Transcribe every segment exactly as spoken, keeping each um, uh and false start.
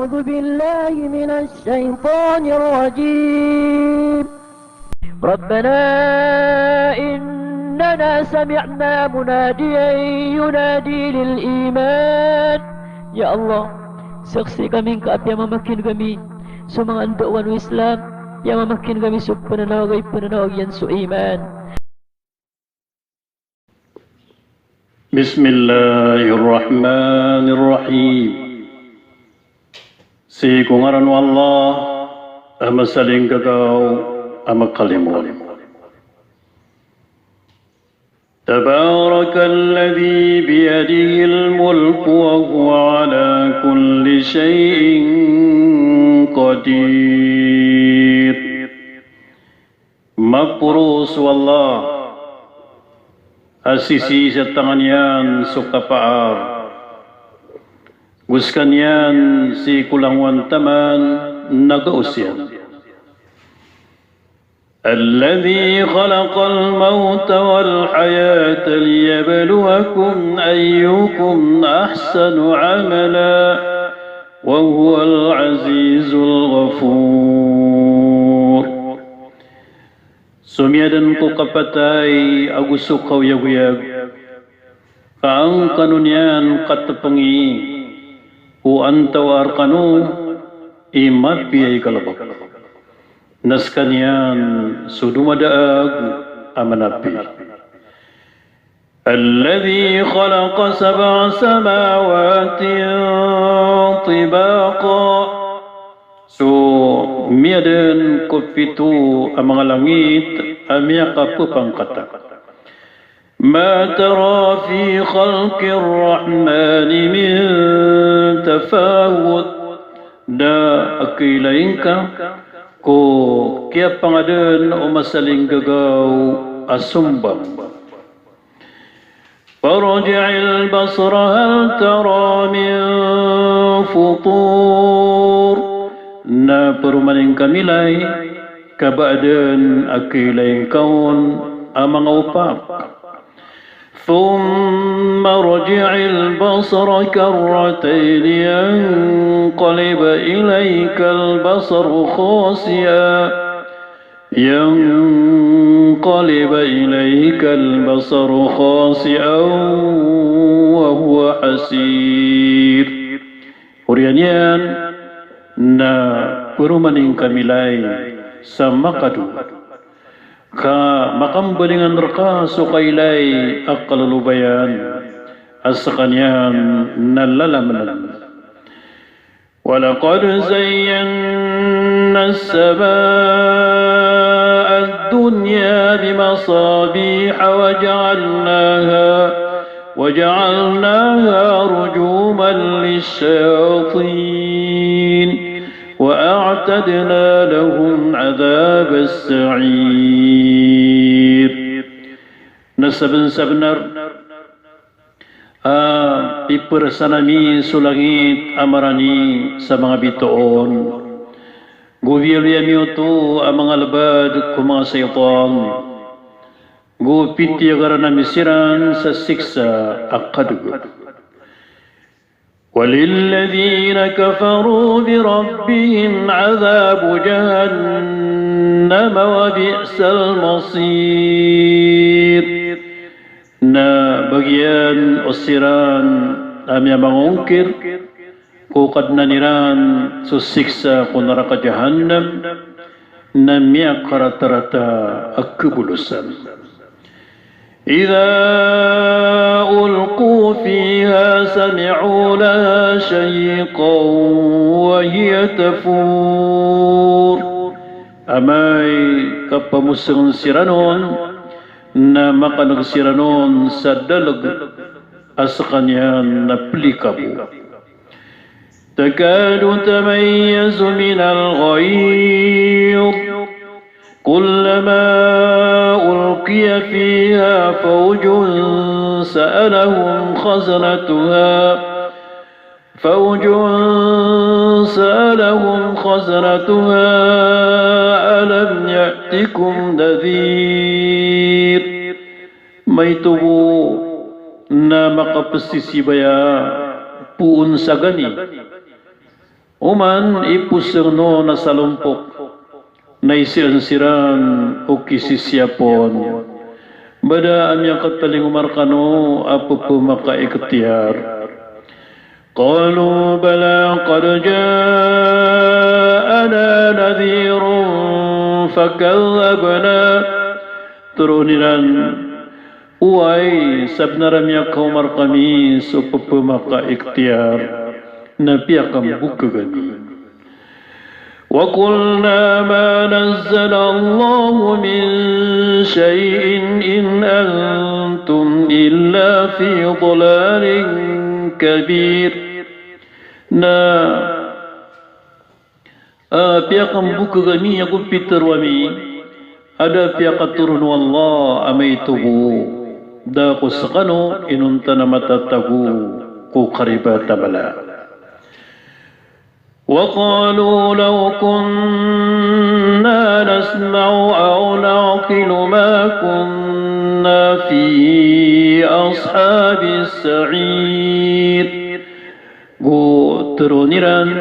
أعوذ بالله من الشيطان الرجيم. ربنا إننا سمعنا مناديا ينادي للإيمان. Ya Allah, saksi kami ngka a piyamamakin kami so manga ndao o Islam, piyamamakin kami so pananawag a ipananawag iyan so iman. Bismillahir Rahmanir Rahim. Sii ko ngaran o Allah a masalinggagaw a makalimoon. Tabarakalladhi biyadihil mulku wa huwa ala kulli shay'in qadir. Maporo so Allah a sisii sa tangan iyan so kapaar, go skaniyan sii ko langowan taman na gaos iyan. Alladhi khalaqal mawta wal hayata liyabluwakum ayyukum ahsanu amala wa huwal azizul ghafur. So miyadn ko kapatay ago so kaoyagoyag, ka an kano niyan katpngi o antawaa rkano i mapiya i galbk. Na skaniyan so domadaag a manapi. Alladhi khalaqa sab'a samawatin tibaqa. So miyadn ko pito a manga langit a miyakapphangkata. Ma tara fi khalqir rahmani min tafawut. Da a kailay ngka ko kiyapangadn o masalinggagaw a sombang. Farji'il basara hal tara min futur. Na paromanin ka milay, ka ba adn a kailay ngka on a manga opak. Thumma rji'il basara karratayn yanqalib ilaykal basaru khasi'a. Yanqalib ilaykal basaru khasi'an wa huwa hasir. Oriyan iyan na paromanin ka milay sa makado, ka makambalingan rka so kailay a kalolobayan a skaniyan na lalamnan. ولقد زينا السماء الدنيا بمصابيح وجعلناها، وجعلناها رجوما للشياطين، وأعتدنا لهم عذاب السعير. Na sabnsabnar a pipersan ami so langit a marani sa manga bitoon, go biyaloy ami oto a manga lbad ko manga shaytan, go pitiyagaran ami siran sa siksa a kadg. وللذين كفروا بربهم عذاب جهنم وبئس المصير. Na bagian o siran a miyamangongkir ko Kadnan iran so siksa ko naraka Jahannam, na miyakaratarata a kabolosan. إذا ألقوا فيها سمعوا لها شهيقا وهي تفور. Amay ka pamosng siran on, na makan'g siran on sa dalg a skaniyan na plikabo. تكاد تميز من الغيظ كلما ألقي فيها فوج سألهم خزنتها، فوج سألهم خزنتها ألم يأتكم نذير. Maito bo na makapsisibaya poon sa gani Oman i poseng on a salompok, na isaan siran o kisisiyap on. Ba da a miyakatalingoma rekano a pepemakaikhtiyar. Qalu bala qad ja'ana nadhirun fakadhdhabna. Toroon iran, oway, sabnar a miyakaoma rekami so pepemakaikhtiyar, na piyakambokeg ami. Wa qulna ma nazzalallahu min shay'in in antum illa fi dhalalin kabir. Na, ah, piyakambokeg ami ago pitharo ami a da piyakatoron o Allah a maito bo, da ko sekano inonta na matatago ko karibat a mala. Wa qalu law kunna nasma'u aw na'qilu ma kunna fi ashabis sa'ir. Go toroon iran,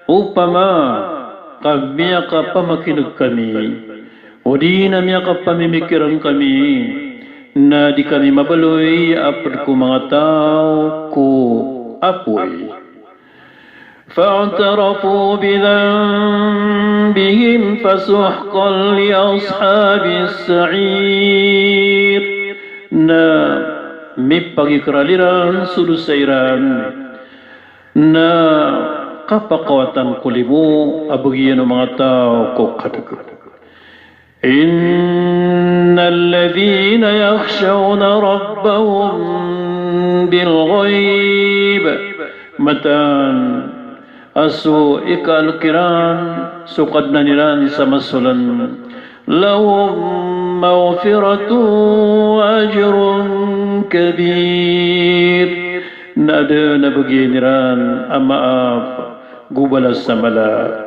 opama ka miyakapamakineg kami, odi na miyakapamimikiran kami, na di kami mabaloy a ped ko manga taw ko apoy. Fa'tarafu bi dhanbihim fasuhqan li ashabis sa'ir. Na mipagikral iran so dosa iran, na kapakawatan ko limo a bagian o manga taw ko kadeg. Innal ladhina yakhshawna rabbahum bil ghaib. Mataan a so ikaalek iran so Kadnan iran sa masolan, lahum maghfiratun wa ajrun kabir. Na aden a bagian iran a maap go balas a mala.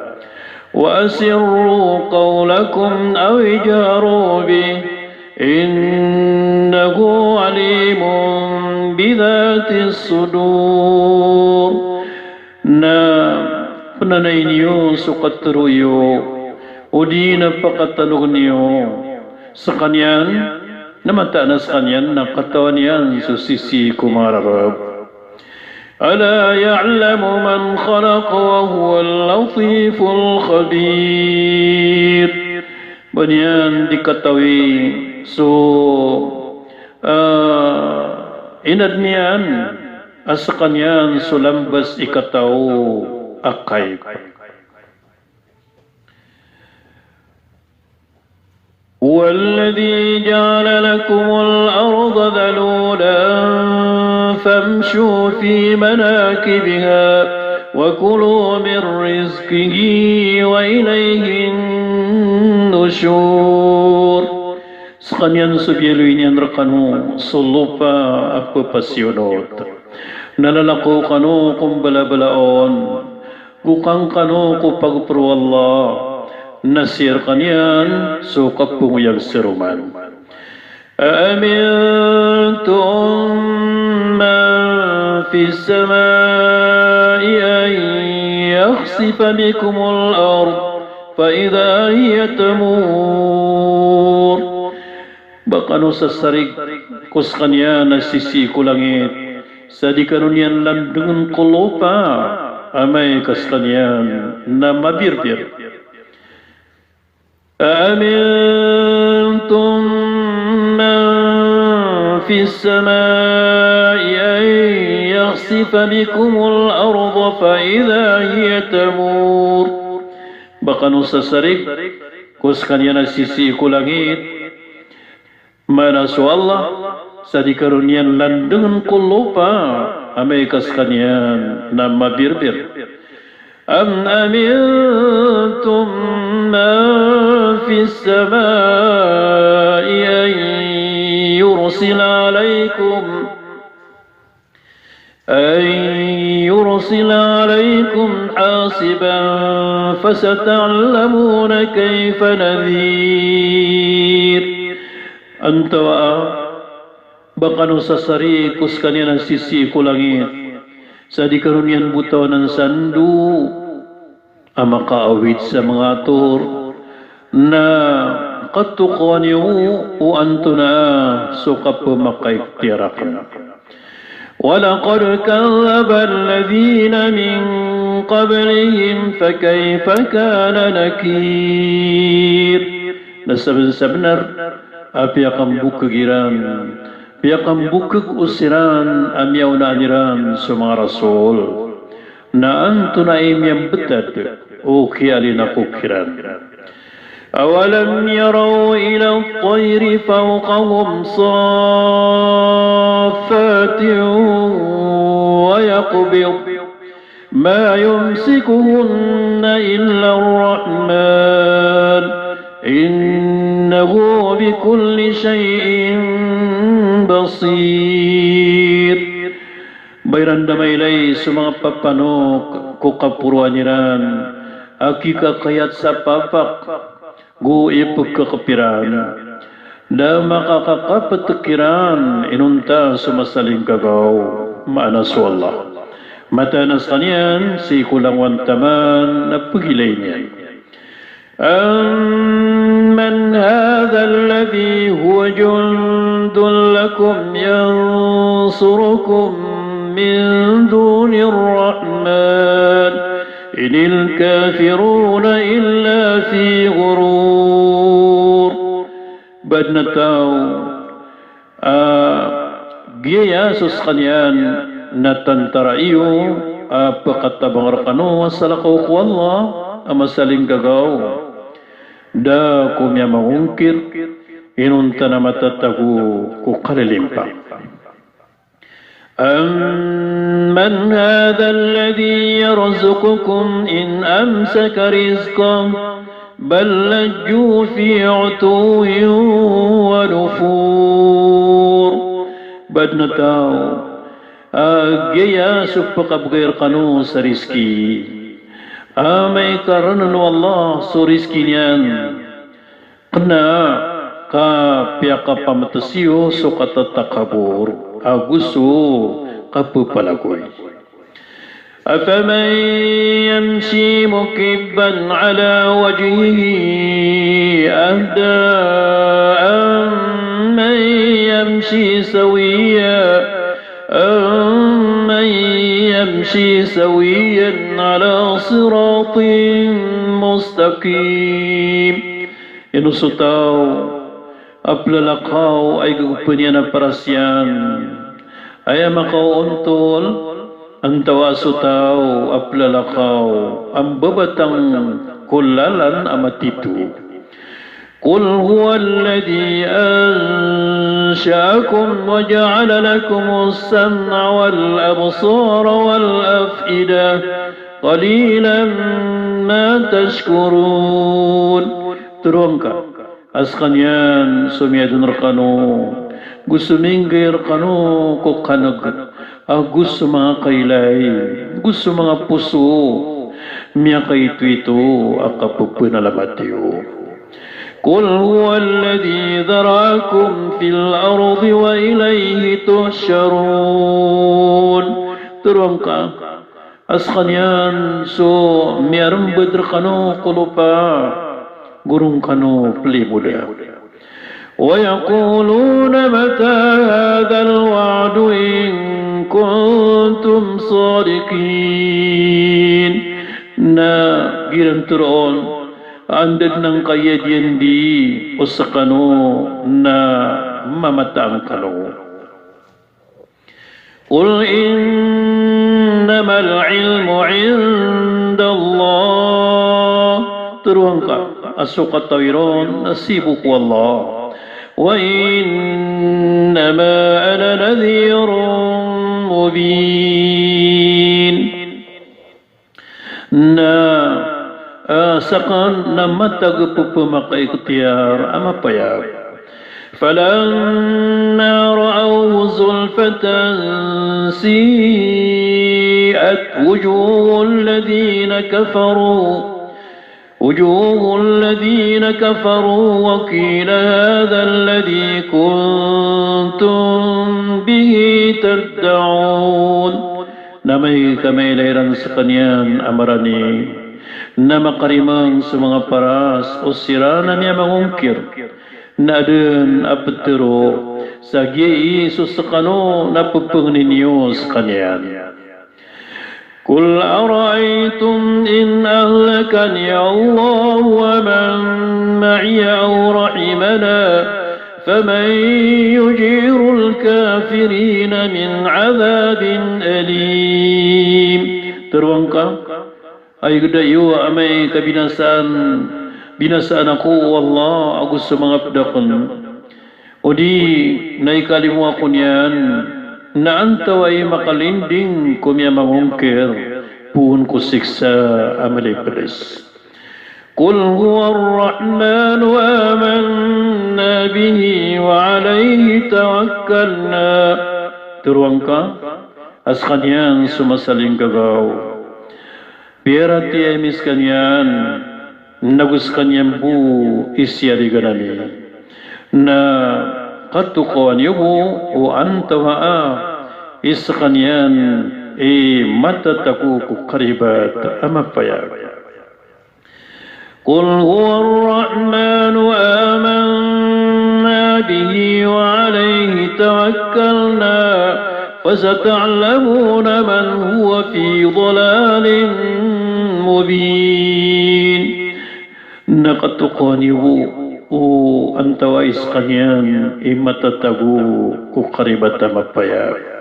Wa asirru qawlakum aw ijharu bih, innahu alimun bidhatis sudur. Na penanay niyo so katharo iyo, odi na pakatanogen iyo sekaniyan, na mataan a sekaniyan na katawan iyan so sisii ko manga rarab. Ala ya'lamu man khalaqa wa huwal latiful khabir. Ba niyan di katawi so, ah, inadn iyan a sekaniyan so lambas i kataw a kaib. Huwalladhi ja'ala lakumul arda dhalulan famshu fi manakibiha wa kulu min rizqihi wa ilayhin nushur. Sekaniyan so biyaloy niyan rekano so lopa a pepasiyonot. Na lalakaw kano ko mbalabala on, go kangkano ko pagpro o Allah, na sii rekaniyan so kapongoyag sa roman. A amintum man fis samai an yakhsifa bikumul ard fa idha hiya tamur. Ba kano sasarig ko sekaniyan a sisii ko langit, sa di kano niyan landengen ko lopa, amay ka sekaniyan na mabirbir. A amintum man fis samai an yakhsifa bikumul arda fa idha hiya tamur. Ba kano sasarig ko sekaniyan a sisii ko langit, maana so Allah, sa di kano niyan landengen ko lopa, amay ka sekaniyan na mabirbir. Am amintum man fis samai an yursila alaykum, an yursila alaykum hasiban fasata'lamuna kayfa nadhir. Antawaa, ba kano sasarig ko sekaniyan a sisii ko langit, sa di kano niyan botawanan sa ndo a makaawid sa manga ator, na katokawan iyo o antonaa so kapemakaikhtiyar aken. Walaqad kadhdhaba alladhina min qablihim fakayfa kana nakir. Na sabensabenar a piyakambokeg iran, piyakambokeg o siran a miyaonaan iran so manga rasul. Na antonaa i miyambetad o kiyalinako kiran? Awalam yaraw ila at-tayri fawqahum saffatin wa yaqbid ma yumsikuhunna illa ar-Rahman, innahu bikulli shay'in basir. Ba iran da mailay so manga papanok ko kaporoan iran a kikakayat sa papak go ipekekep iran. Da makakakapetek iran inonta so masalingkagaw, maana so Allah. Mataan a sekaniyan sii ko langowan taman na pegilay niyan. Amman hadha alladhi huwa jundun lakum yansurukum min dunir rahman, inil kafiruna illa fi ghurur. Ba aden a taw a giyaya so sekaniyan na tantara iyo a pekatabang rekano a salakaw ko Allah a masalingkagaw. Da ko miyamangongkir inonta na matatago ko kalilimpang. Amman hadha alladhi yarzuqukum in amsaka rizqahu bal lajju fi utuwwin wa nufur. Ba aden a taw a giyaya so pekabegay rekano sa rizki, amay ka renen o Allah so rizki niyan, kena ka piyakapametes iyo so katatakabor ago so kapepalagoy. Afaman yamshi mukibban ala wajhihi ahda amman yamshi sawiyyan, amman yamshi sawiyyan ala siratin mustaqim. Ino so taw a pelalakaw a igegepen iyan a paras iyan, aya makaoontol, antawa so taw a pelalakaw a mbabatang ko lalan a matito. Qul huwa alladhi ansha'akum wa ja'ala lakumus sam'a wal absara wal af'idah, qalilan ma tashkurun. Tero angka a sekaniyan so miyadon rekano go so minggay rekano ko kaneg ago so manga kailay ago so manga poso, miyakaitoito a kapepenalamat iyo. Qul huwa alladhi dhara'akum fil ardi wa ilayhi tuhsharun. Tero angka a sekaniyan so miyarembed rekano ko lopa go ron kano pelimoda. Wa yaquluna mata hadhal wa'du in kuntum sadiqin. Na giran tero on, anda den angkaya diyandi o sekano na mamataan kano. Qul innamal ilmu indallah. Tero angka a so katawi ron na sii bo ko Allah. Wa innama ana nadhirun mubin. Na, ah, saken na matag a pepemakaikhtiyar a mapayag. Falamma ra'awhu zulfatan si'at wujuhul ladhina kafaru, wujuhul ladhina kafaru wa qila hadhal ladhi kuntum bihi tad'un. Na amay ka mailay ran sekaniyan a marani Na makarimang so manga paras o siran a miyamangongkir. Na adn a ptero sa giyai so skano na ppangnin iyo skaniyan. قل أرأيتم إن أهلكني الله ومن معي أو رحمنا فمن يجير الكافرين من عذاب أليم. Tero angka, ay gda iyo amay ka binasaan, binasaan ako o Allah ago so manga pd akn. O di na ikalimo ako niyan, na antawa i makalinding ko miyamangongkir poon ko siksa a malipds. قل هو الرحمن آمنا به وعليه توكلنا. Tero angka a skaniyan so masalinggagaw. Piyaratiyaya mi skaniyan, nago skaniyan bo i siyarigan ami. Na katokawan iyo bo o antawaa i skaniyan i matatago ko karibat a mapayag. قل هو الرحمن آمنا به وعليه توكلنا فستعلمون من هو في ضلال مبين. Na katokawan iyo bo o antawaa i skaniyan i matatago ko karibat a mapayag.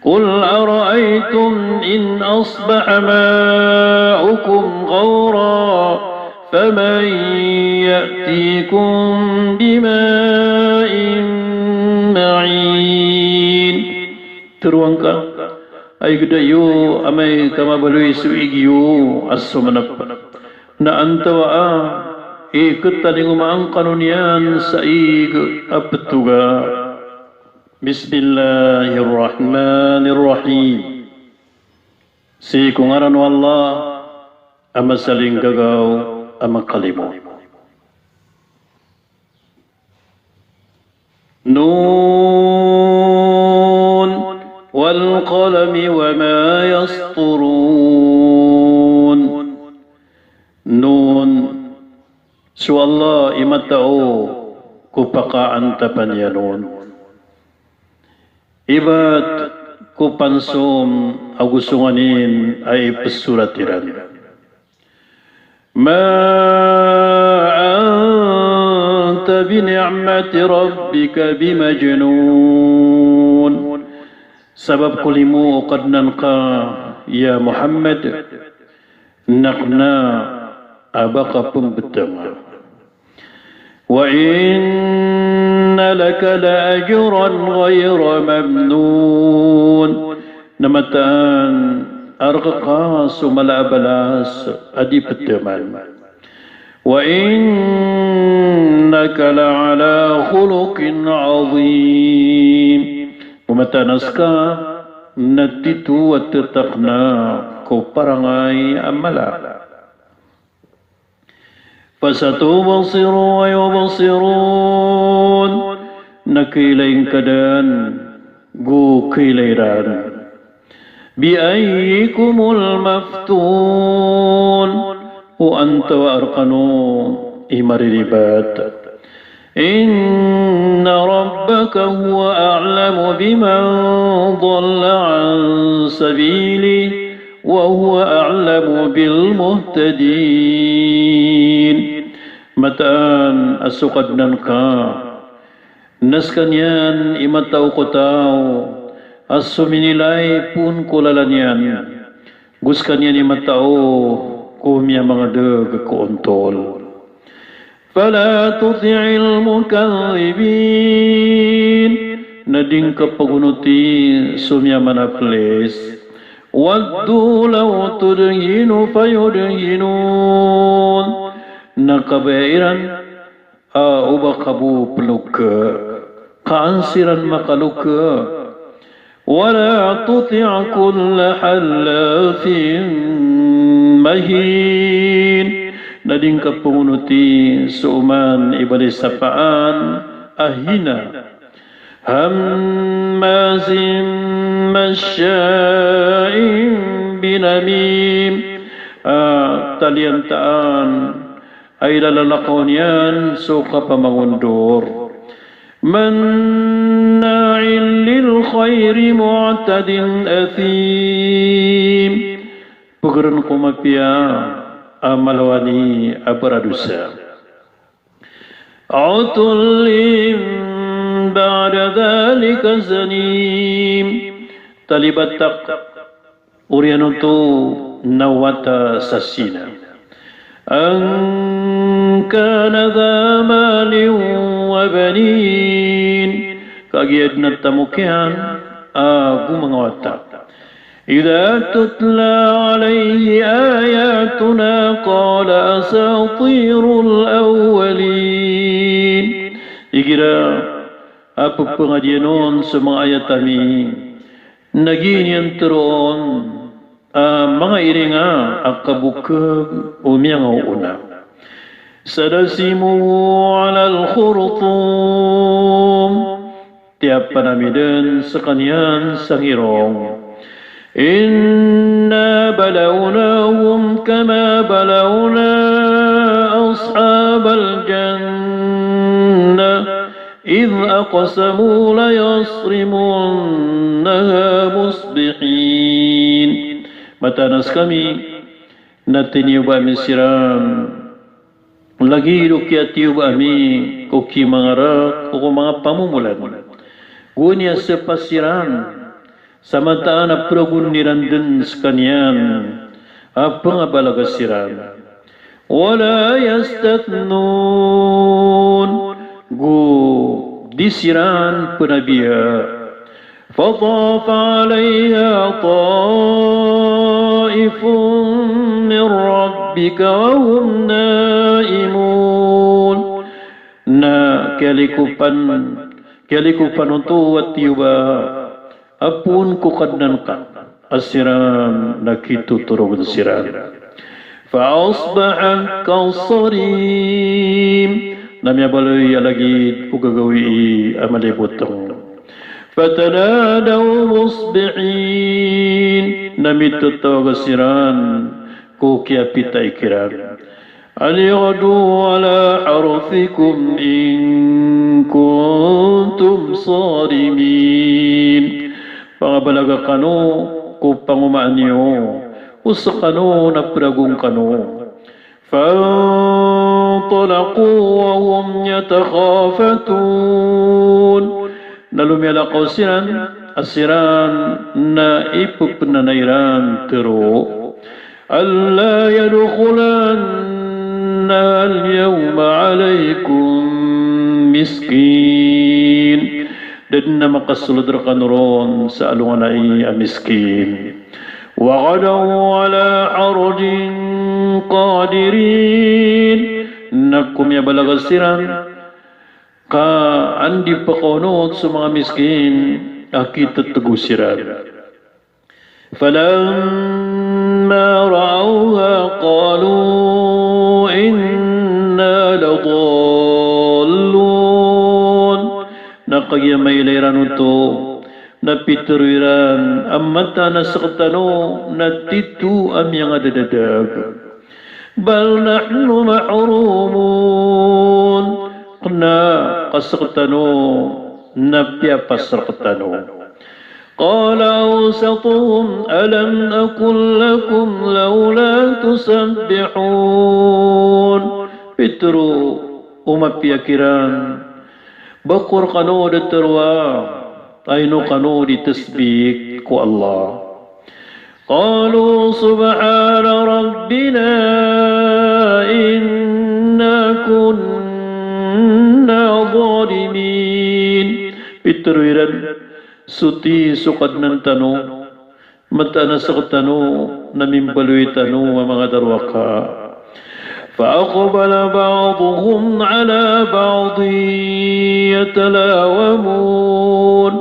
قل أرأيتم إن أصبح ماؤكم غورا فمن يأتيكم بماء معين. Tero angka, ay gda iyo amay ka mabaloy so ig iyo a somanap, na antawaa i ktalingomaan kano niyan sa ig a ptoga. Bismillahir Rahmanir Rahim. Sii ko ngaran o Allah a masalinggagaw a makalimo. Nun wal qalami wa ma yasturun. Nun, so Allah i matao ko pakaantapan iyan on. Ibt ko pansom ago so nganin a ipsorat iran. Ma anta bi ni'mati rabbika bi majnun. Sabap ko limo o Kadnan ka, ya Muhammad, na kna a ba ka pmbtnga. Wa inna laka la ajran ghayra mamnun. Na mataan a rk ka so mala a balas a di ptman. Wa innaka la ala khuluqin azim. Mataan a ska na tito a ttakna ko parangay a mala. Fasatubsiru wa yubsirun. Na kailay ngka dn go kailay ran. Bi ayyikumul maftun. O antawaa rkano i mariribat. Inna rabbaka huwa a'lamu biman dalla an sabilihi wa huwa a'lamu bil muhtadin. Mataan a so Kadnan ka na skaniyan i matao ko taw a sominilay poon ko lalan iyan, go skaniyan i matao ko miyamangdg ko ontol. Fala tuti'il mukadhdhibin. Na di ngka pagonoti so miyamanaplis. Waddu law tudhinu fayudhinun. Na kabaya iran a o ba ka bo ploka, ka an siran makaloka. Wala tuti' kulla hallafin mahin. Na di ngka pagonoti so oman i balisapaan a hina. Hammazin mashsha'in binamim. Saliyantaan a ilalalakaw niyan so kapamangondor. Manna'in lil khayri mu'tadin athim. Pegeren ko mapiya a malawani a baradosa. Utullin ba'da dhalika zanim. Talibatak oriyan oto na wata sa zina. An kana dha malin wa banin. Kagiya den a tamok iyan a go manga wata. Idha tutla alayhi ayatuna qala asatirul awwalin. Igira a pepangadiyan on so manga ayat ami, na gii niyan teroon a manga iringa a kabokeg o miyangaoona. Sanasimuhu alal khurtum. Tiyapan ami den sekaniyan sa ngirong. Inna balawnahum kama balawna ashabal jannah idh aqsamu layasrimunnaha musbihin. Mataan a sekami na tiniyoba ami siran lagid o kiyatiyoba ami ko kimangarak ko manga pamomolan. Go niyan sepa siran sa mataan a peragon iran den sekaniyan a pengabalaga siran. Wala yastathnun, go di siran penabiya. Fatafa alayha taifun min rabbika wa hum naimun. Na kiyalikopan, kiyalikopan oto a tiyoba a poon ko Kadnan ka a siran na kitotorogen siran. Fa asbahat kassarim. Na miyabaloy a lagid o gagawii a maliboteng. Fatanadaw musbihin. Na mitotawag siran ko kiyapita ikiran. An ighdu ala harthikum in kuntum sarimin. Pangabalaga kano ko pangomaan iyo o sekano na peragon kano. Fantalaqu wa hum yatakhafatun. Na lomiyalakaw siran a siran na ipepenana iran tero. Alla yadkhulannaha al-yawma alaykum miskin. Da den a makasold rekano ron sa alongan ai a miskin. Wa ghadaw ala hardin qadirin. Na ko miyabalaga siran ka andi pekaonot so manga miskin a kitetego siran. Falamma ra'awha qalu inna ladallun. Na kagiya mailay iran oto, na pitero iran a mataan a sekatano na tito a miyangadadadag. Bal nahnu mahrumun. Kena ka sekatano na piyapas rektano. Qala awsatuhum alam aqul lakum lawla tusabbihun. Pitero o mapiya kiran, ba ko rekano da teroa a ino kano di tasbih ko Allah. Qalu subhana rabbina inna kunna zalimin. Pitero iran, soti so Kadnan tano, mataan a sekatano na mimbaloy tano a manga darowaka. Fa aqbala ba'duhum ala ba'din yatalawamun.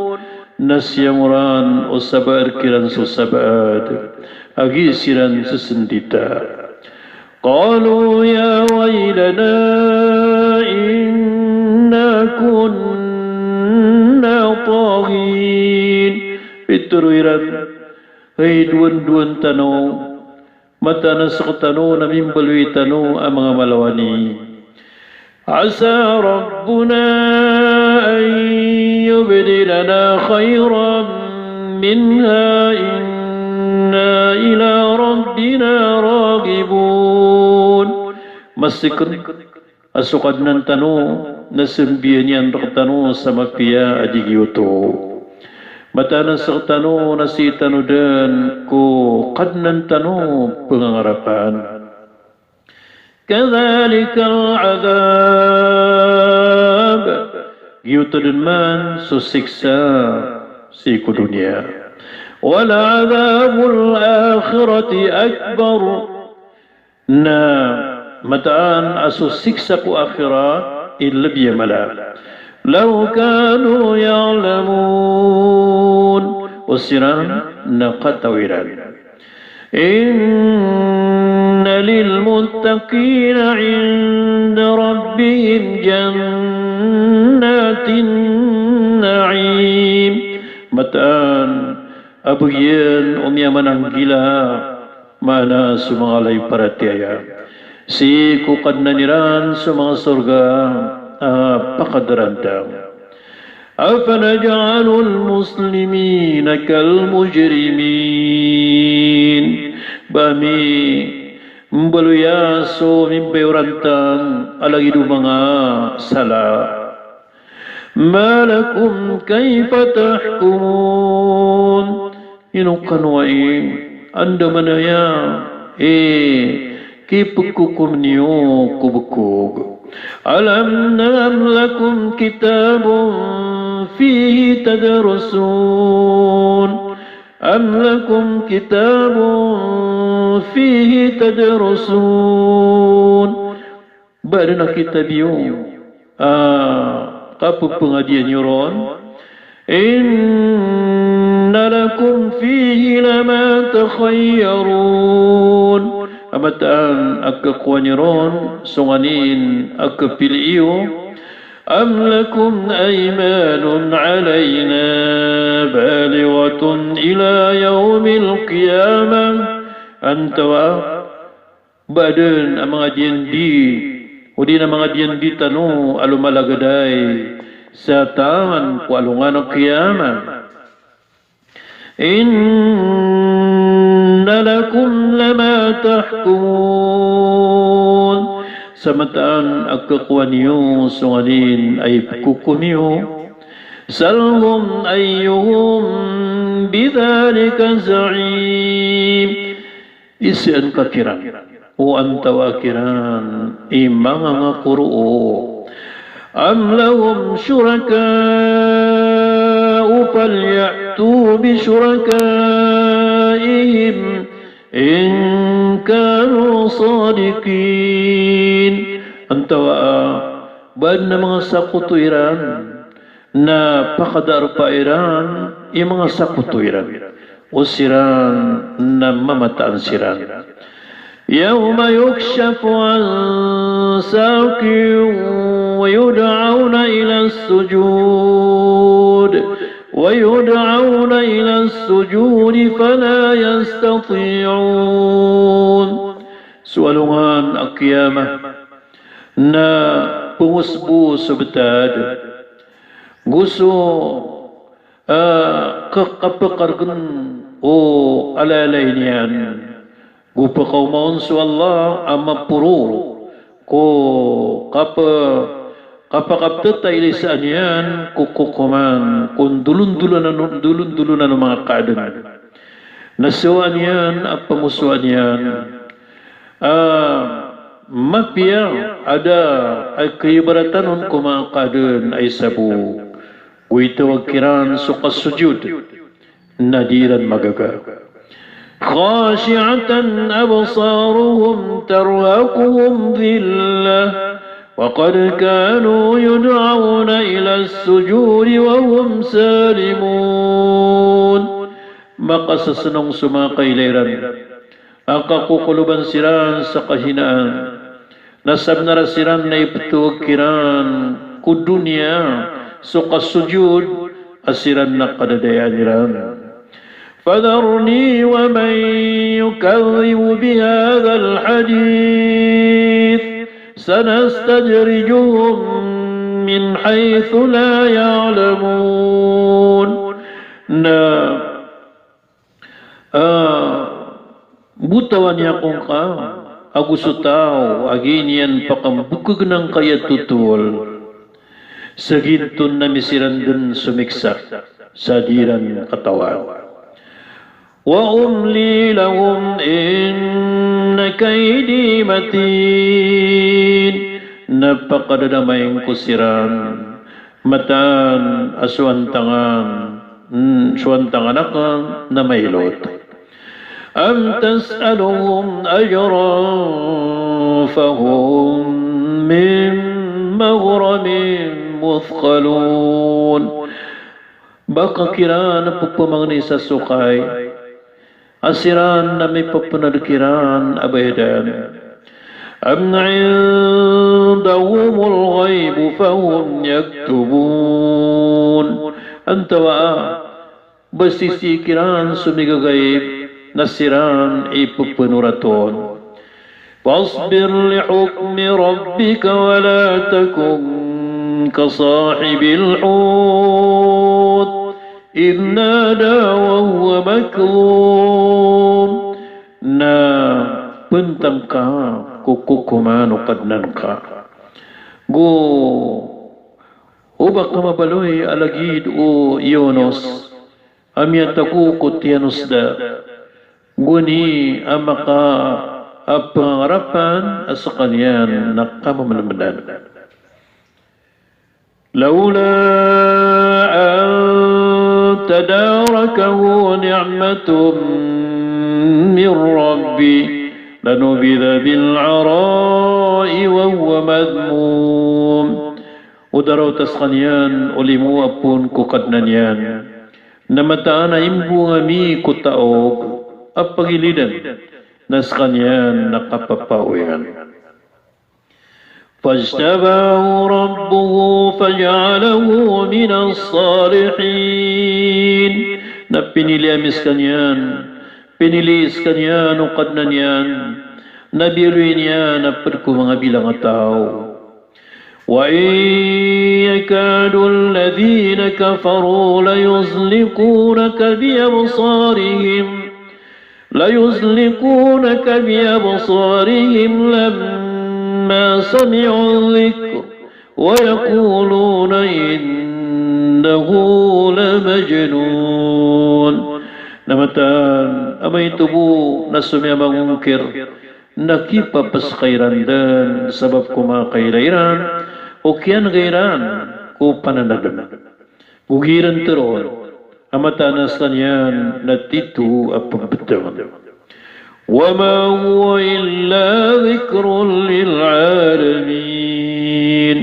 Na siyangoran o sabaad kiran so sabaad a gii siran sesendita. Qalu ya waylana inna kunna taghin. Pitero iran, hay dowandowan tano, Mataan a sktano na mimbaloy tano a manga malawani. Asa Rabbuna an yubdilana khayran minha inna ila rabbina raghibun. Masikn a so Kadnan tano na sambiyan iyan rktano sa mapiya a di giyoto. Mataan a sktano na sii tano dn ko Kadnan tano pngangarapan. Kadhalikal adhab. Giyoto dn man so siksa sii ko doniya. Wala adhabul akhirati akbar. Na mataan a so siksa ko akhirat i lbi a mala. Law kanu ya'lamun. O siran na kataw iran. Inna lil muttaqina inda rabbihim jannatin na'im. Mataan a bgan o miyamananggila, maana so manga lay paratiyaya, sii ko Kadnan iran so manga sorga a pakadaranta. Afanaj'alul muslimina kal mujrimin. Ba mi mbaloya so mimbayoranta a lagid o manga sala. Ma lakum kayfa tahkumun. Ino kano ai, andamanaya i kipkokom niyo ko bkog. Alam na, am lakum kitabun fihi tadrusun. Am lakum kitabun fihi tadrusun. Ba adn a kitab iyo a kapphangadian iyo ron? Inna lakum fihi lama takhayyarun. A mataan a kakowa niyo ron so nganin a kapili iyo. Am lakum aymanun alayna balighatun ila yawmil qiyamah. Antawa ba adn a manga diyandi, odi na manga diyandi tano a lomalagaday sa taman ko alongan a qiyamah. Inna lakum lama tahkumun. Sa mataan a kakowa niyo so nganin a ipkokom iyo. Salhum ayyuhum bidhalika za'im. Isaan ka kiran o antawa kiran i mangangako roo. Am lahum shuraka'u falya'tu bi shuraka'ihim in kanu sadiqin. Antawa ba adn a manga sakoto iran na pakadarpa iran i manga sakoto iran, o siran na mamataan siran. Yawma yukshafu an saqin wa yud'awna ila sujud, wa yud'awna ila sujudi fala yastati'un. So alongan a qiyamah na pngosbo so btad go so, ah, ka-, kapkargn o alalay niyan go pkaoma on so Allah a maporo ko kap-, kapakaptataylay sa niyan ko kokoman ko ndolondolonan, ndolondolonan o manga kaadn. Na so aniyan a pamoso aniyan a mapiya a da a kaibaratan on ko manga kaadn a isa bo. Go itawag kiran so kasojod na di iran magaga. Khashi'atan absaruhum tarhaquhum dhillah, wa qad kanu yud'awna ila as-sujudi wa hum salimun. Makasasnong so manga kailay ran a kakokoloban siran sa kahinaan. Na sabnar a siran na iptowag kiran ko doniya so kasojod a siran na kadadayaan iran. فذرني ومن يكذب بهذا الحديث سنستدرجهم من حيث لا يعلمون. Na, ah, botawan iyan ko ngka ago so taw a gii niyan pakambokegn angkaya totol, sa giyoto na misiran den somiksa sa di iran katawan. وأملي لهم إن كيدي متين. Na pakadadamayin ko siran mataan a so antangan, mm, so antangan akn na mailot. أم تسألهم أجرا فهم من مغرم مثقلون. Ba ka kiran pepemangni sa sokay a siran na mipepenad kiran a bayadan. أم عندهم الغيب فهم يكتبون. Antawaa ba sisii kiran so migagaib na siran i pepenoraton. فاصبر لحكم ربك ولا تكن كصاحب الحوت إذ نادى وهو مكظوم. Na pentang ka ko kokoman o Kadnan ka. Go oba ka mabaloy a lagid o Yunus a miyatago ko tiyanosda, goni a maka a pengangarapan a sekaniyan na kamamelemedan. لولا أن تداركه نعمة من ربه لنبذ بالعراء وهو مذموم. O darawt a sekaniyan o limo a poon ko Kadnan iyan, na mataan a imbong ami ko taog a pagilidan, na sekaniyan na kapapaoyan. فاجتباه ربه فجعله من الصالحين. Na pinili ami sekaniyan, pinili sekaniyan o Kadnan iyan, na biyaloy niyan a ped ko manga bilang a taw. وإن يكاد الذين كفروا ليزلقونك بأبصارهم، ليزلقونك بأبصارهم لما سمعوا الذكر ويقولون إنه لمجنون. Na mataan a maito bo na so miyamangongkir na kipapeskay iran den sabap ko manga kaila iran o kiyanega iran ko pananadem. Go gii ran teroon a mataan a sekaniyan na tito a pembeteng. وما هو إلا ذكر للعالمين.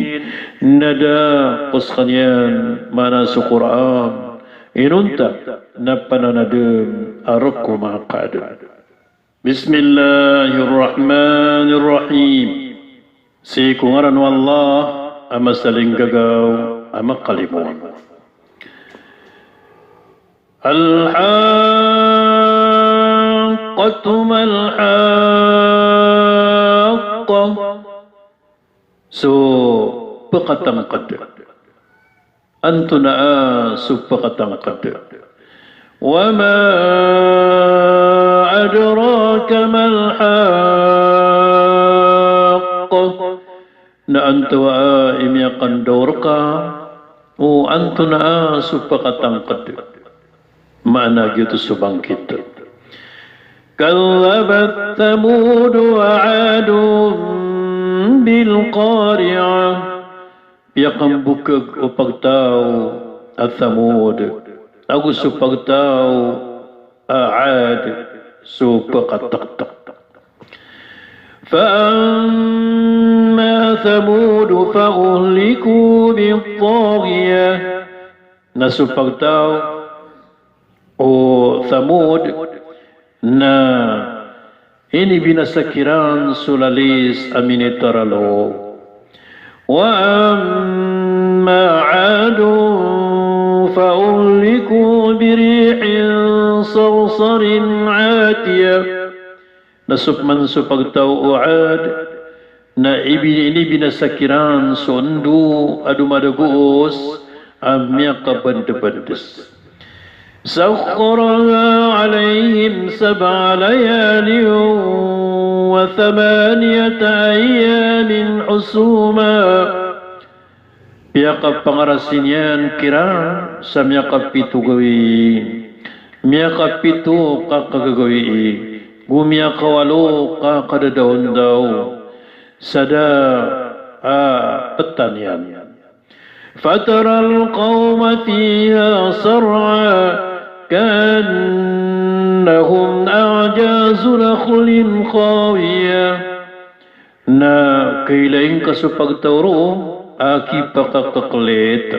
Na da ko sekaniyan, maana so Qur'an, inonta na pananadem a rek o manga kaadem. بسم الله الرحمن الرحيم. Sii ko ngaran o Allah a masalinggagaw a makalimoon. الحاقة ما الحاقة. So pekatangked. Antonaa so pekatangked? وما أدراك ما الحاقة. Na antonaa i miyakandaw reka o antonaa so pekatangked? Maana giyoto so bangkit. كذبت ثمود وعاد بالقارعة. Piyakambokeg o pagtaw a Thamud ago so pagtaw a Ad so pekatektek. فأما ثمود فأهلكوا بالطاغية. Na so pagtaw o Thamud na inibinasa kiran so lalis a minitaralo. وأما عاد فأهلكوا بريح صرصر عاتية. Na so pman so pagtaw o Ad, na ibi-, inibinasa kiran so ndo a domadagoos a miyakabandabandis. سخرها عليهم سبع ليال وثمانية أيام حسوما. Piyakapangarasi niyan kiran sa miyakapito gawii, miyakapito ka kagagawii, go miyakawalo ka kadadaondaw, sa da a petan iyan. فترى القوم فيها صرعى كأنهم أعجاز نخل خاوية. Na kailay ngka so pagtaw roo a kipakakaklit,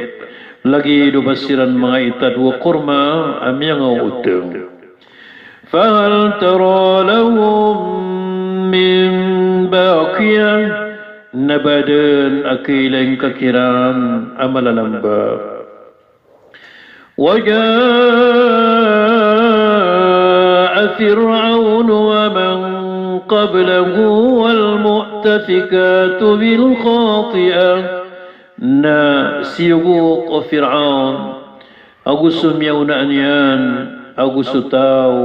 lagid o ba siran manga itad o korma a miyangaoteng. فهل ترى لهم من باقية. Na ba den a kailay ngka kiran a malalamba. وجاء فرعون ومن قبله والمؤتفكات بالخاطئة. Na siyogo o Fir'aun ago so miyaonaan iyan ago so taw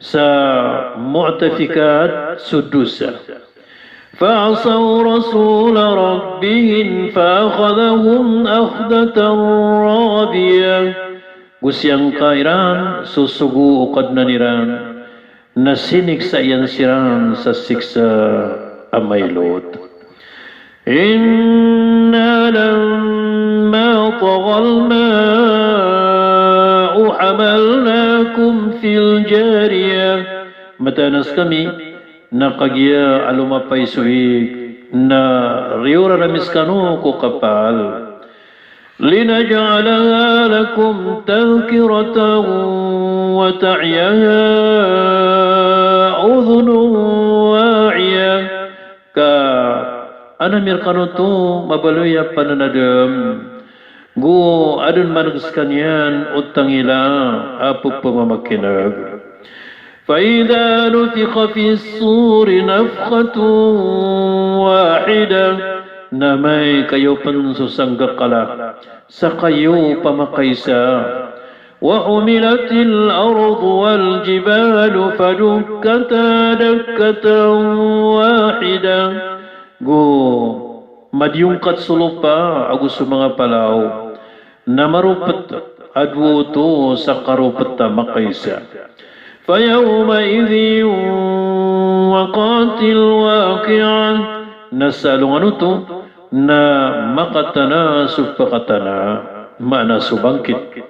sa mu'tafikat so dosa. فعصوا رسول ربهم فأخذهم أخذة رابية. Go siyangka iran so sogo o Kadnan iran, na siniksa iyan siran sa siksa a mailot. إنا لما طغى الماء حملناكم في الجارية. Mataan a skami, na kagiya a lomapay so ig, na riyoran ami skano ko kapal. لنجعلها لكم تذكرة وتعيها أذن واعية. Ka an ami rkano oto mabaloy a pananadem, go adn man skaniyan o tangila a pphamakineg. فإذا نفخ في الصور نفخة واحدة. Na amay kayo pn so sanggakala sa kayo pamakaisa. وحملت الأرض والجبال فدكتا دكة واحدة. Go madiyongkat so lopa ago so manga palaw, na maropet a dowa oto sa karopet a makaisa. فيومئذ وقعت الواقعة. Na sa alongan oto na makatana so pakatana, maana so bangkit.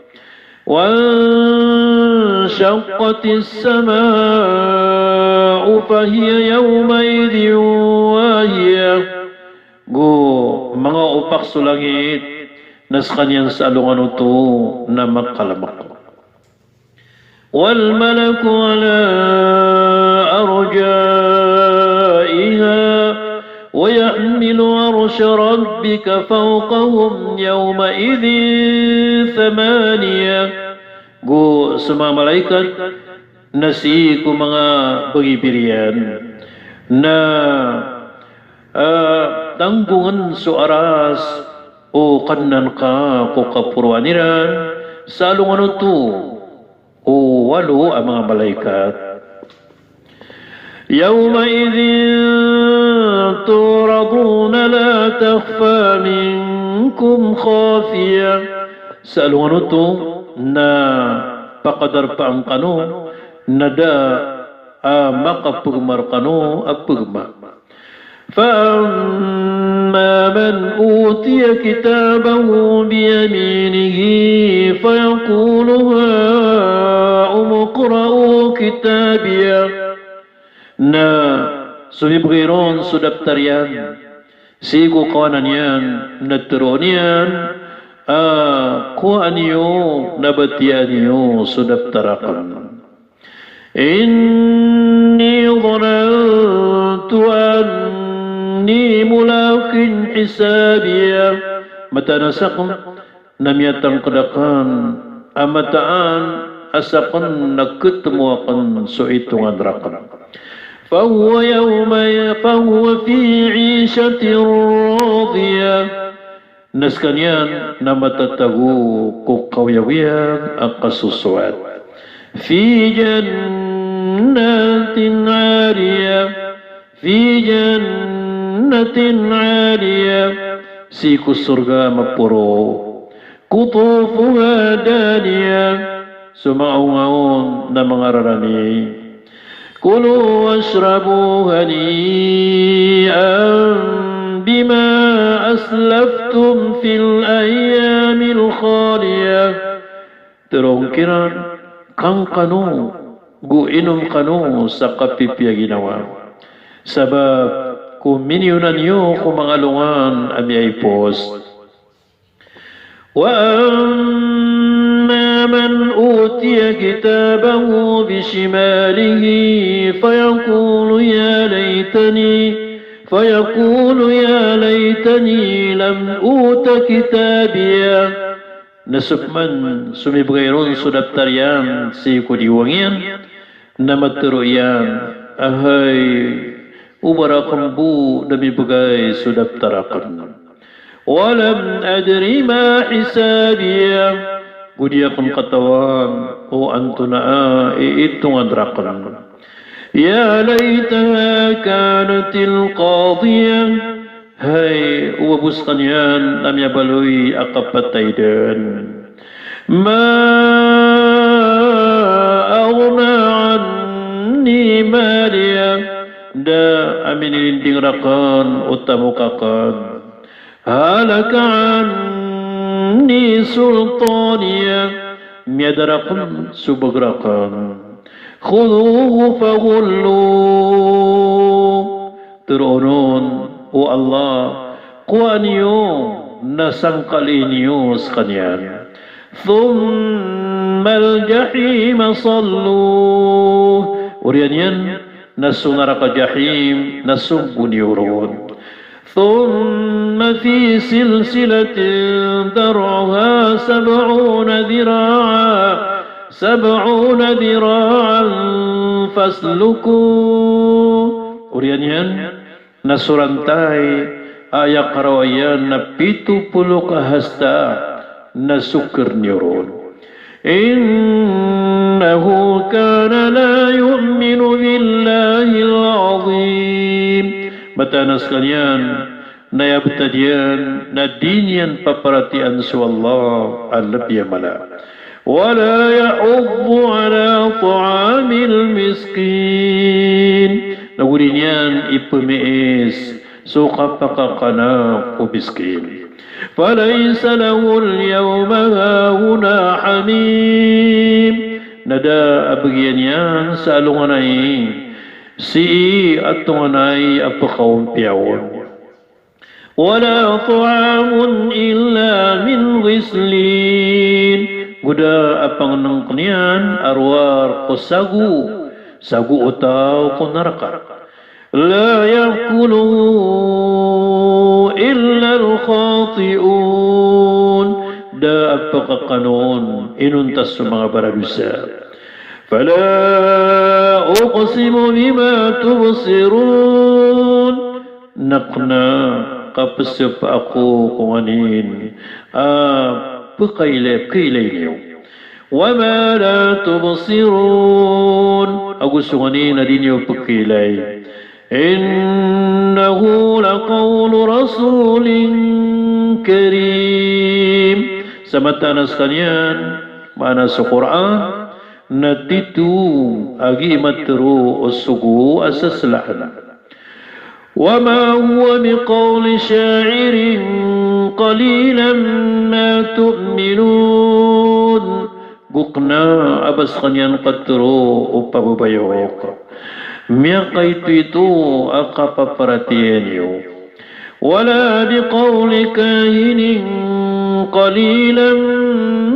وانشقت السماء فهي يومئذ واهية. Go manga opak so langit, na skaniyan sa alongan oto na makalamak. والملك على أرجائها ويحمل عرش ربك فوقهم يومئذ ثمانية. Go so manga malaikat na sii ko manga bangibir iyan na, ah, tanggongen so aras o Kadnan ka ko kaporoan iran sa alongan oto o walo a manga malaikat. يومئذ تعرضون لا تخفى منكم خافية. Sa alongan oto na pakadarpaan kano na da a makapegma rkano a pegma. فأما من أوتي كتابه بيمينه فيقول هاؤم اقرءوا كتابيه. Na so mibgay ron so daptar iyan sii ko kawanan iyan, na tharoon iyan a kowaa niyo, na batiyaan iyo so daptar aken. إني ظننت أني ملاق حسابيه. Mataan a saken na miyatangkd aken a mataan a sakn na ktmo akn so itongan rakn. Fahuwa yawma, fahuwa fi 'ishatin radiyah. Na skaniyan na matatago ko kaoyagoyag a kasosoat. Fi jannatin 'aliyah. Fi jannatin 'aliyah, sii ko sorga a maporo. Qutufuha daniyah, so manga onga on na manga rarani. Kulu washrabu hani'an bima aslaftum fil ayyamil khaliyah. Tharoon kiran, kang kano, go inom kano sa kapipiya ginawa. Sabap ko miniyonan iyo ko manga alongan a miyaipos. Wa amma man utiya kitabahu bishimalihi fayaqulu ya laytani, fayaqulu ya laytani lam uta kitabiyah. Na so pman so mibgay ron so daptar iyan sii ko diwang iyan, na matharo iyan a hay, o ba rakn bo da mibgay so daptar akn. Wa lam adri ma hisabiyah, go di akn katawan o antonaa i itongan rakn. Ya laytaha kanatil qadiyah. Hay, o ba bo skaniyan a miyabaloy a kapatay dn. Ma aghna anni maliyah. Da a minilinding rakn o tamok akn. Halaka anni sultaniyah. Miyada rakn so bg rakn. Khudhuhu faghulluh. Tharoon on, o Allah, kowaa niyo, na sangkalii niyo skaniyan. Thummal jahima salluh. Oriyan iyan na so naraka Jahim na sombo niyo ron. Thumma fi silsilatin dar'uha sab'una dhira'an, sab'una dhira'an faslukuh. Oriyan iyan na so rantay a aya karawa iyan na pito polo ka hasta, na sokr niyo ron. Innahu kana la yu'minu billahil azim. Mataan a skaniyan na aya btad iyan na di niyan paparatiyayaan so Allah a lbi a mala. Wala yahuddu ala ta'amil miskin. Na go di niyan ipmiis so kapakakana ko miskin. Falaysa lahul yawma hahuna hamim. Na da a bgan iyan sa alongan ai sii a tonganay a pkaompiya on. Wala ta'amun illa min ghislin. Go da a pangnngkn iyan a rowar ko sago, sago o taw ko naraka. La ya'kuluhu illal khati'un. Da a pkakano on inonta so manga baradosa. Fala uqsimu bima tubsirun. Na kna a kapsapa ako ko nganin a pkailay, pkailay niyo. Wa ma la tubsirun. Ago so nganin a di niyo pkailay. Innahu laqawlu rasulin karim. Sa mataan a skaniyan, maana so Qur'an, na tito a gii matharo o sogo a saslaan. Wa ma huwa biqawli sha'irin qalilan ma tu'minun. Go kna a ba skaniyan katharo o pababayok. Miyakaitoito a kapaparatiyaya niyo. Wala biqawli kahinin qalilan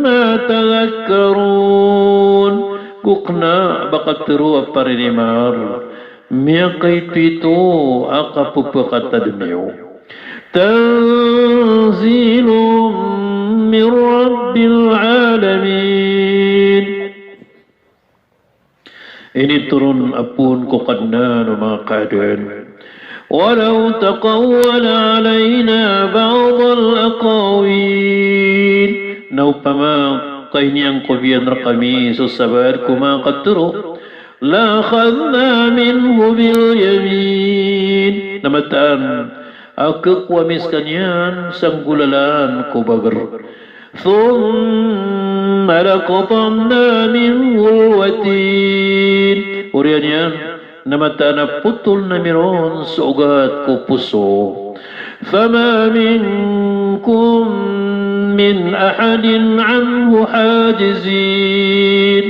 ma tadhakkarun. Go kna a ba katharo a parinimar. Miyakaitoito a kapphakatadm iyo. Tanzilun min Rabbil alamin. Initoron a poon ko Kadnan o manga kaadn. Walaw taqawwala alaina ba'dal aqawil. Na opama ka iniyangkob iyan rkami so sabaad ko manga katharo, la'akhadhna minhu bil yamin. Na mataan a khakowa mi skaniyan sa nggolalan ko bagr. Thumma laqata'na minhul watin. Oriyan iyan na mataan a potoln ami ron so ogat ko poso. Fama minkum min ahadin anhu hajizin.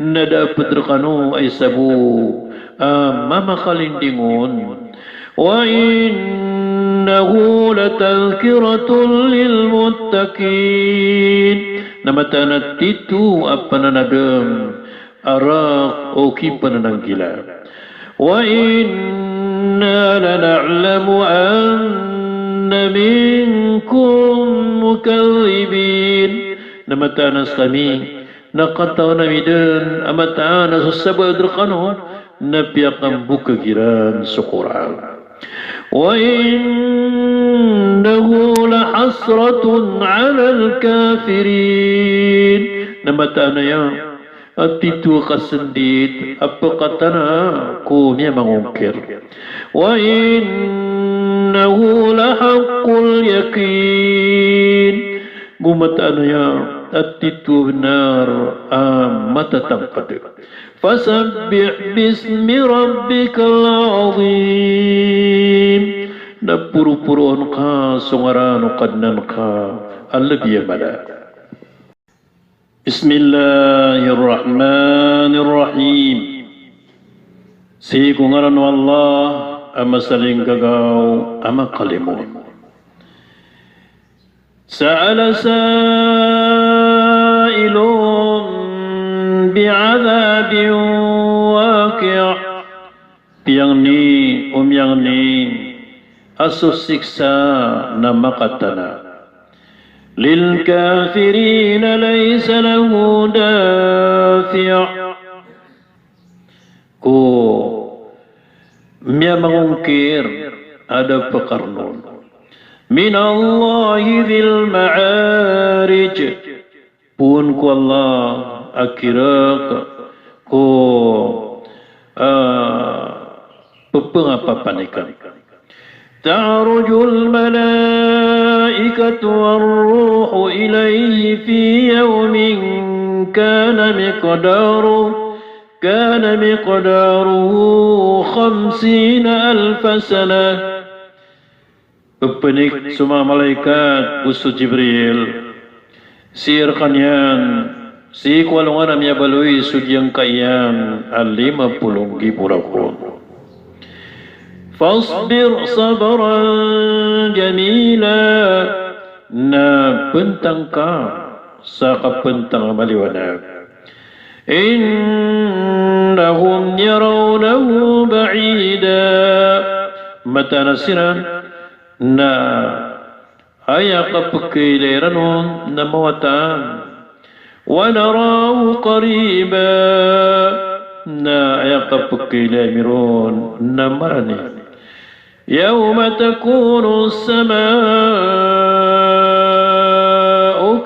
Na da a pd rkano a isa bo a mamakalinding on. Wa innahu latadhkiratun lil muttaqin. Na mataan a tito a pananadm a rk o kipanananggila. Wa inna lana'lamu anna minkum mukadhdhibin. Na mataan a skami na katawan ami dn a mataan a so sabaad rkano na piyakambokag iran so Qur'an. Wa innahu lahasratun alal kafirin. Na mataan aya a tito a kasndit a pkatana ko miyamangongkir. Wa innahu lahaqqul yaqin. Go mataan aya a tito a bnar a matatangkd. Fasabbih bismi rabbikal azim. Na poroporoon ka so ngaran o Kadnan ka a lbi a mala. Bismillahir Rahmanir Rahim. Sii ko ngaran o Allah a masalinggagaw a makalimo. Sa'ala sa'ilun bi'adhabin waqi'. Piyangni o miyangni a so siksa na makatana. Lil kafirina laysa lahu dafi'. Ko miyamangongkir a da pkarnon. Minallahi dhil ma'arij. Poon ko Allah a kirk ko, ah, pphangapapanikan. Ta'rujul malaikatu war ruhu ilayhi fi yawmin kana miqdaruhu, kana miqdaruhu khamsina alfa sanah. Pphnik so manga malaikat go so Jibril sii rkaniyan, sii ko alongan a miyabaloy so giyangkaiyan a lima polo nggibo rakn. Fasbir sabran jamila, na pntang ka sa kapntang a maliwanag. Innahum yarawnahu ba'ida. Mataan a siran na aya kapkhailay ran on na mawatan. Wa narahu qariba. Na aya kapkhailay ami ron na marani. Yawma takunu as-sama'u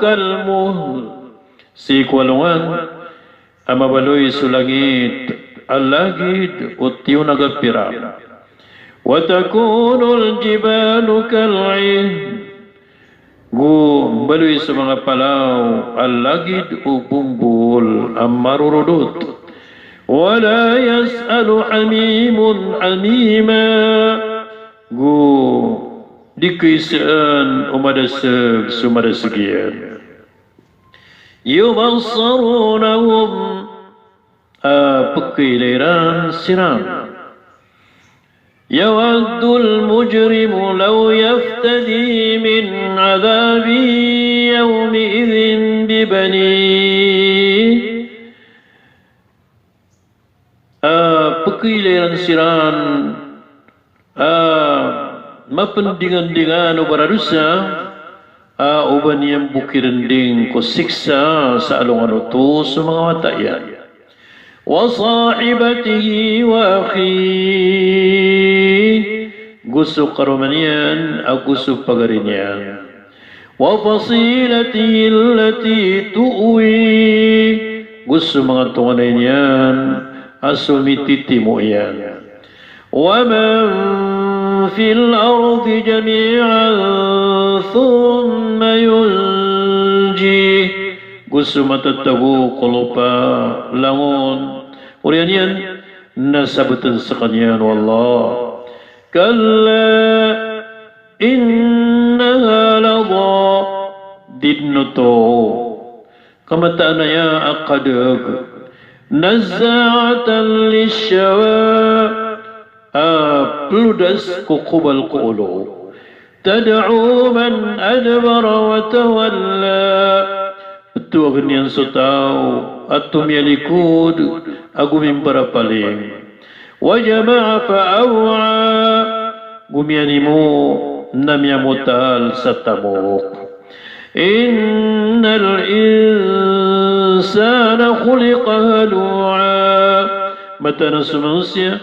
kal muhl. Sii ko alongan a mabaloy so langit a lagid o tiyonag a pirak. Wa takunul jibalu kal 'ihn. Go mbaloy so manga palaw a lagid o bombol a marorodot. Wa la yas'alu hamimun hamima. Go di khaisaan o madasg so madasg iyan. Yubassarunahum, a pkhailay ran siran. Yawaddul mujrimu law yaftadi min adhabi yawma'idhin bibanih. A pkhailay ran siran a mapndingandingan o baradosa a oba niyan bo kirnding ko siksa sa alongan oto so manga wata iyan. وصاحبته وأخيه, go so karoma niyan ago so pagari niyan. وفصيلته التي تؤويه, go so manga tonganay niyan a so mititimo iyan. ومن في الأرض جميعا ثم ينجيه, go so matatago ko lopa langon, oriyan iyan na sabotn skaniyan o Allah. كلا إنها لظى, di dn oto ka mataan aya a kadg. نزاعة للشوى, a plodas ko kobal ko olo. تدعو من أدبر وتولى, ptowagn iyan so taw a tomiyalikod ago mimbarapaling. وجمع فأوعى, go miyanimo na miyamotal sa tamok. إن الإنسان خلق هلوعا, mataan a so manosiya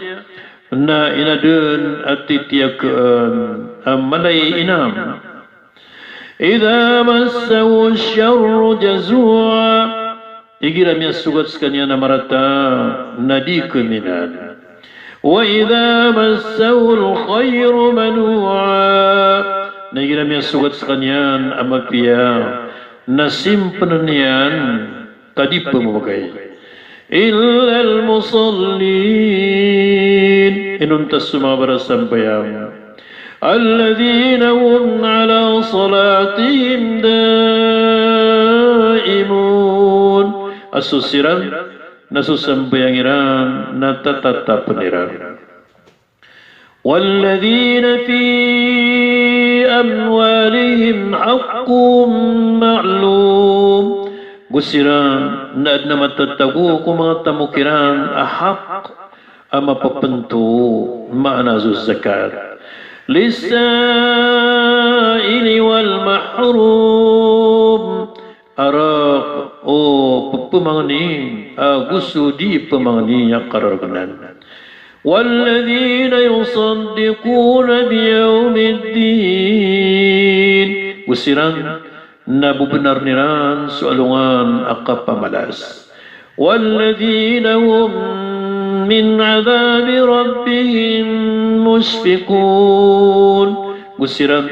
na inadn a titiyakn a mala i inam. إذا مسه الشر جزوعا, igira miyasogat skaniyan a marata na di kminan. وإذا مسه الخير منوعا, na igira miyasogat skaniyan a mapiya na simpnn iyan ka di pmbgay. إلا المصلين, inonta so manga barasambayang. الذين هم على صلاتهم دائمون, a so siran na so sambayang iran na tatatapn iran. والذين في أموالهم حق معلوم, go siran na adn a matatago ko manga tamok iran a hak a mapapnto, maana so zakat. للسائل والمحروم, a rk o pphamangni ago so di phamangni a karargnan. والذين يصدقون بيوم الدين, go siran na bbnarn iran so alongan a kapamalas. والذين هم من عذاب ربهم مشفقون, go siran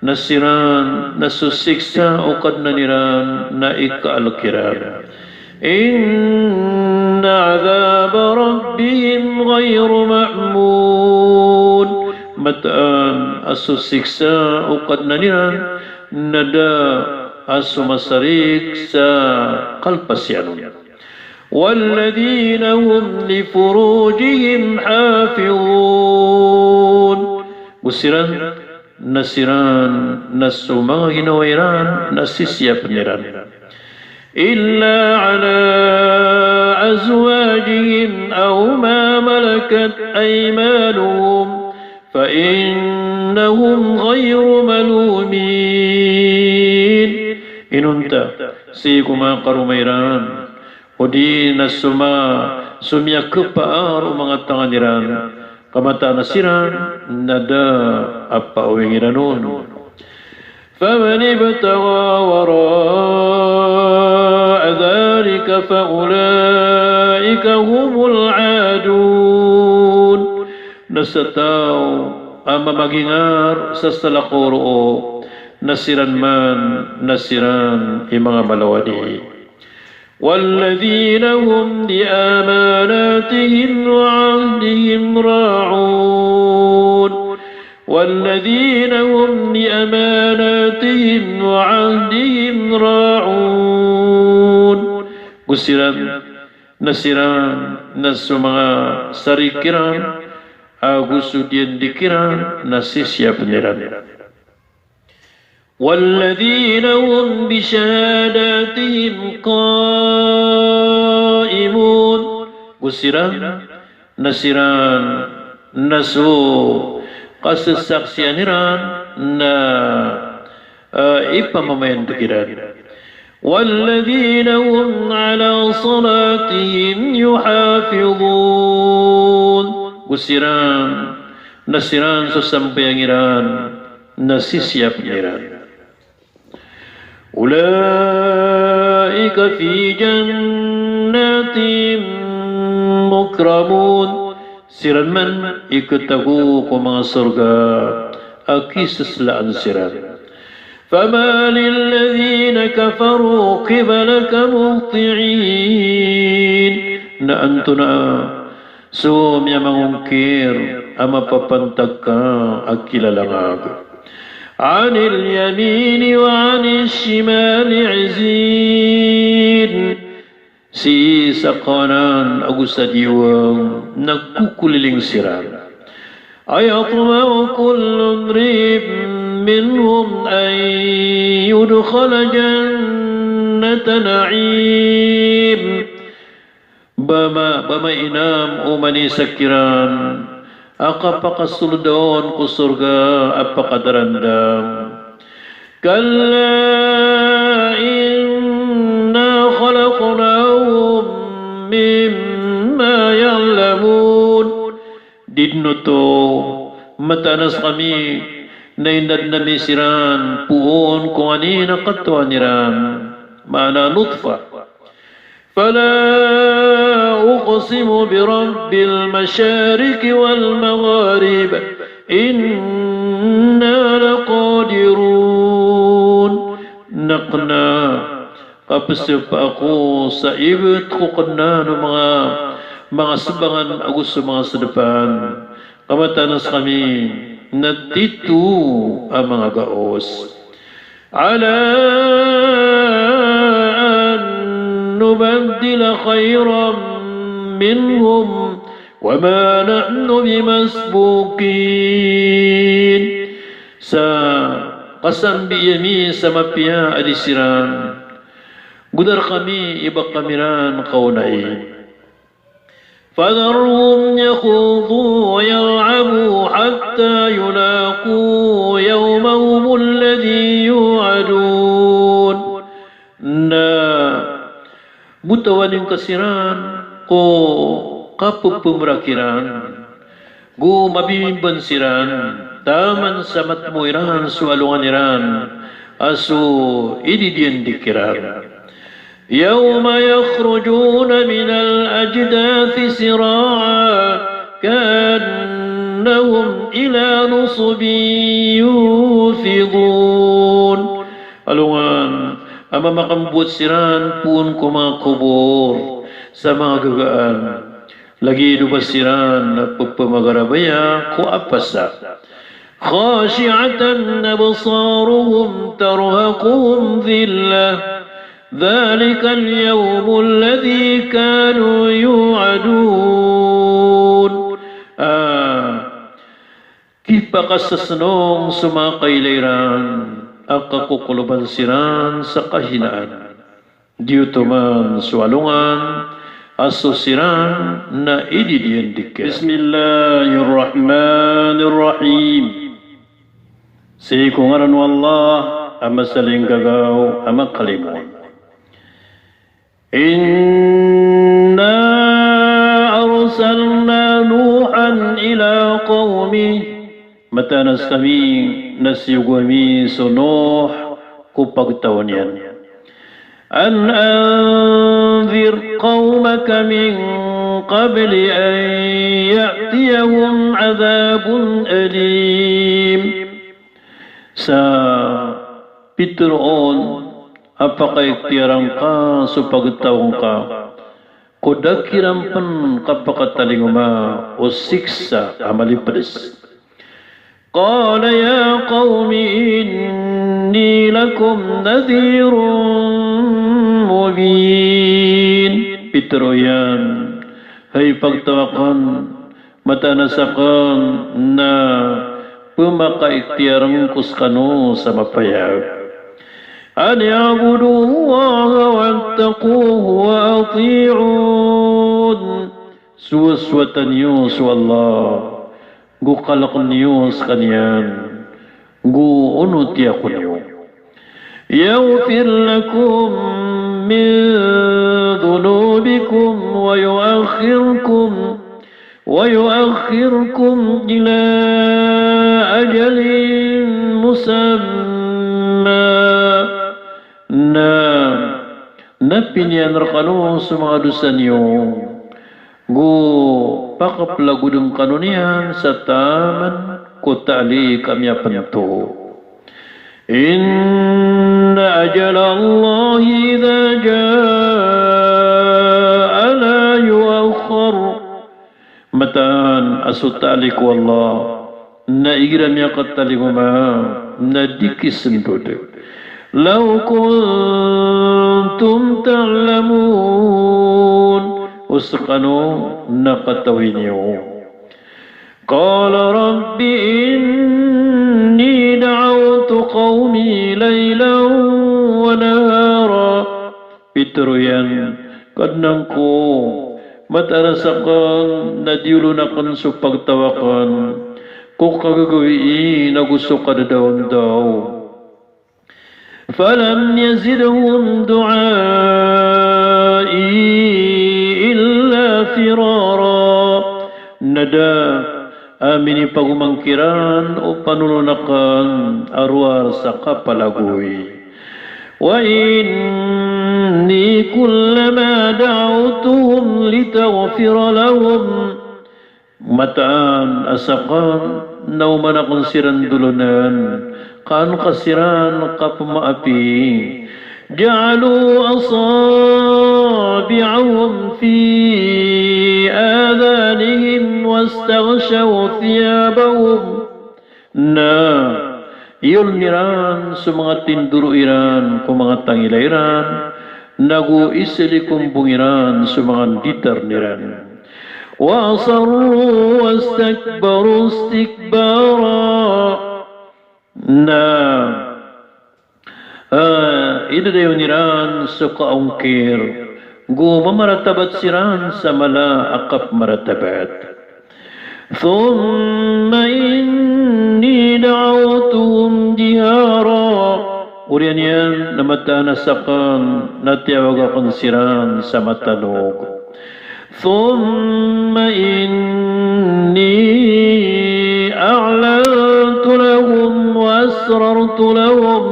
na siran na so siksa o Kadnan iran na ikaalk iran. إن عذاب ربهم غير مأمون, mataan a so siksa o Kadnan iran na da a so masarik sa kalpas iyan on. والذين هم لفروجهم حافظون, go siran na siran na so manga ginawa iran na sisiyapn iran. إلا على أزواجهم أو ما ملكت أيمانهم فإنهم غير ملومين. Inonta sii ko manga karoma iran, odi na so manga, so miyakhapaar o manga tangan iran, ka mataan a siran na da a paawing iran on. فمن ابتغى وراء ذلك فأولئك هم العادون. Na sa taw a mamagingar sa salakaw roo, na siran man na siran i manga malawani. والذين هم لأماناتهم وعهدهم راعون. والذين هم لأماناتهم وعهدهم راعون. Go siran na siran na so manga sarik iran ago so diyandik iran na sisiyapn iran. والذين هم بشهاداتهم قائمون. Go siran na siran na so kasasaksian iran na, eh, ipamamayantg iran. والذين هم على صلاتهم يحافظون. Go siran, na siran so sambayang iran na sisiyap iran. أولئك في جنات مكرمون. Siran man i katago ko manga sorga a kiseslaan siran. فما للذين كفروا قبلك مهطعين. Na antonaa so miyamangongkir a mapapantag ka a kilalangag. عن اليمين وعن الشمال عزين. Sii sa kanan ago sa diwang na kokoliling siran. أيطمع كل امرئ منهم أن يدخل جنة نعيم. Ba ma-, ba mainam o mani sa kiran a kapakasold on ko sorga a pakadarandam. كلا إنا خلقناهم مما يعلمون. Di den oto, mataan a skami na inadn ami siran poon ko nganin a katoan iran, maana nutfah. فلا أقسم برب المشارق والمغارب إنا لقادرون. Na kena a pzapa ako sa ibt ko kena o manga, manga sbangan ago so manga sdpan. Ka mataan a skami na tito a manga gaos. على أن نبدل خيرا منهم وما نحن بمسبوقين. Sa kasambii ami sa mapiya a di siran, go da rkami i ba kami ran kaonai. فذرهم يخوضوا ويلعبوا حتى يلاقوا يومهم الذي يوعدون. Na botawan ingka siran ko kapepemrak iran, go mabimban siran taman sa matmo iran so alongan iran a so ididiyandik iran. يوم يخرجون من الأجداث سراعا كأنهم إلى نصب يوفضون. Alongan a mamakambowat siran poon ko manga kobor sa manga gagaan. Lagid o ba siran pepemagarabaya ko apasa. خاشعة أبصارهم ترهقهم ذلة ذلك اليوم الذي كانوا يوعدون. A kipakasasnong so manga kailay ran a kakokoloban siran sa kahinaan. Giyoto man so alongan a so siran na ididiyandik iran. بسم الله الرحمن الرحيم. Sii ko ngaran o Allah a masalinggagaw a makalimon. إنا أرسلنا نوحا إلى قومه. Mataan a skami na siyogo ami so Nuh ko pagtaw niyan. أن أنذر قومك من قبل أن يأتيهم عذاب أليم. Sa pitharo on a pakaikhtiyara ngka so pagtaw ngka ko da kiran pen kapakatalingoma o siksa a malipds. قال يا قوم إني لكم نذير مبين. Pitharo iyan, hay pagtaw akn, mataan a sakn na pemakaikhtiyar ko skano sa mapayag. أن اعبدوا الله واتقوه وأطيعون. Sowasowata niyo so Allah, go kalkn iyo skaniyan, go onoti ako niyo. يغفر لكم من ذنوبكم ويؤخركم، ويؤخركم إلى أجل مسمى. Na, na piniyan rekano so manga dosa niyo, go pakapelagoden kano niyan sa taman ko talik a miyapento. إن أجل الله إذا جاء لا يؤخر. Mataan a so talik o Allah na igira miyakatalik o mama na di kisendod. لو كنتم تعلمون. O sekano na katawi niyo. قال رب إني دعوت قومي ليلا ونهارا. Pitharo iyan, Kadnan ko, mataan a saken na diyolon aken so pagtaw aken ko kagagawii nago so kadadaondaw. فلم يزدهم دعائي إلا فرارا. Na da a minipagoman kiran o panolon aken a rowar sa kapalagoy. وإني كلما دعوتهم لتغفر لهم. Mataan a saken na oman aken siran dolonan, ka an ka siran kapemaapi. جعلوا أصابعهم في آذانهم واستغشوا ثيابهم. Na iyolen iran so manga tindoro iran ko manga tangila iran, nago iselikombong iran so manga nditaren iran. وأصروا واستكبروا استكبارا. Na, ah, idadayon iran so kaongkir, go mamaratabat siran sa mala a kapmaratabat. ثم إني دعوتهم جهارا. Oriyan iyan na mataan a saken na tiyawag aken siran sa matanog. ثم إني أعلنت لهم وأسررت لهم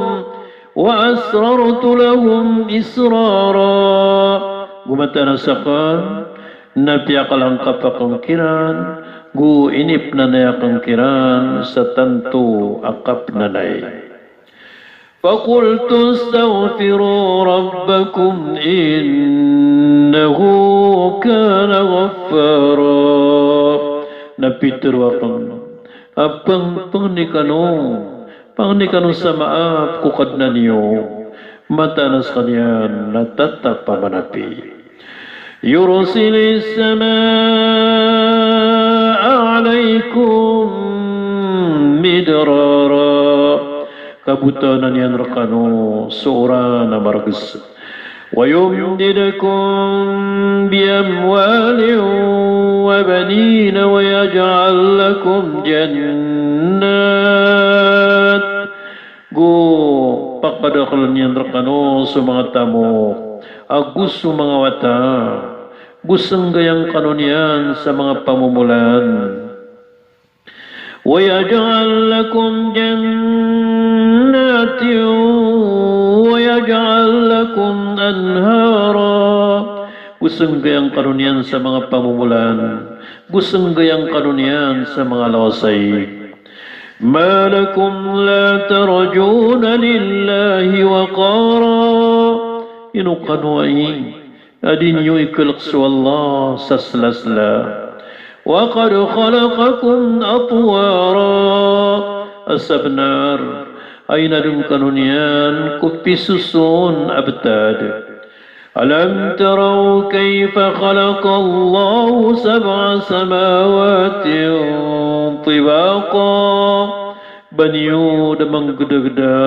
وأسررت لهم إسرارا. Go mataan a saken na piyakalangkap aken kiran, go inipenanay aken kiran sa tanto a kapenanay. فقلت استغفروا ربكم إنه كان غفارا. Na pitharo aken a peng, pengni kano, pengni kano sa maap ko Kadnan iyo, mataan a sekaniyan na tatap a manapi. يرسل السماء عليكم مدرارا. Kabotawanan iyan rekano so oran a marges. ويمددكم بأموال وبنين ويجعل لكم جنات. Go pakadakelen iyan rekano so manga tamok, ago so manga wata, go senggayang kano niyan sa manga pamomolan. ويجعل لكم جنات ويجعل لكم أنهارا. Go senggayang kano niyan sa manga pamomolan, go senggayang kano niyan sa manga lawasayg. ما لكم لا ترجون لله وقارا. Ino kano ai a di niyo ikelek so Allah sa slasla. وقد خلقكم أطوارا. A sabenar a inaden kano niyan ko pisoson a betad. ألم تروا كيف خلق الله سبع سماوات طباقا. Ba niyo da manggedageda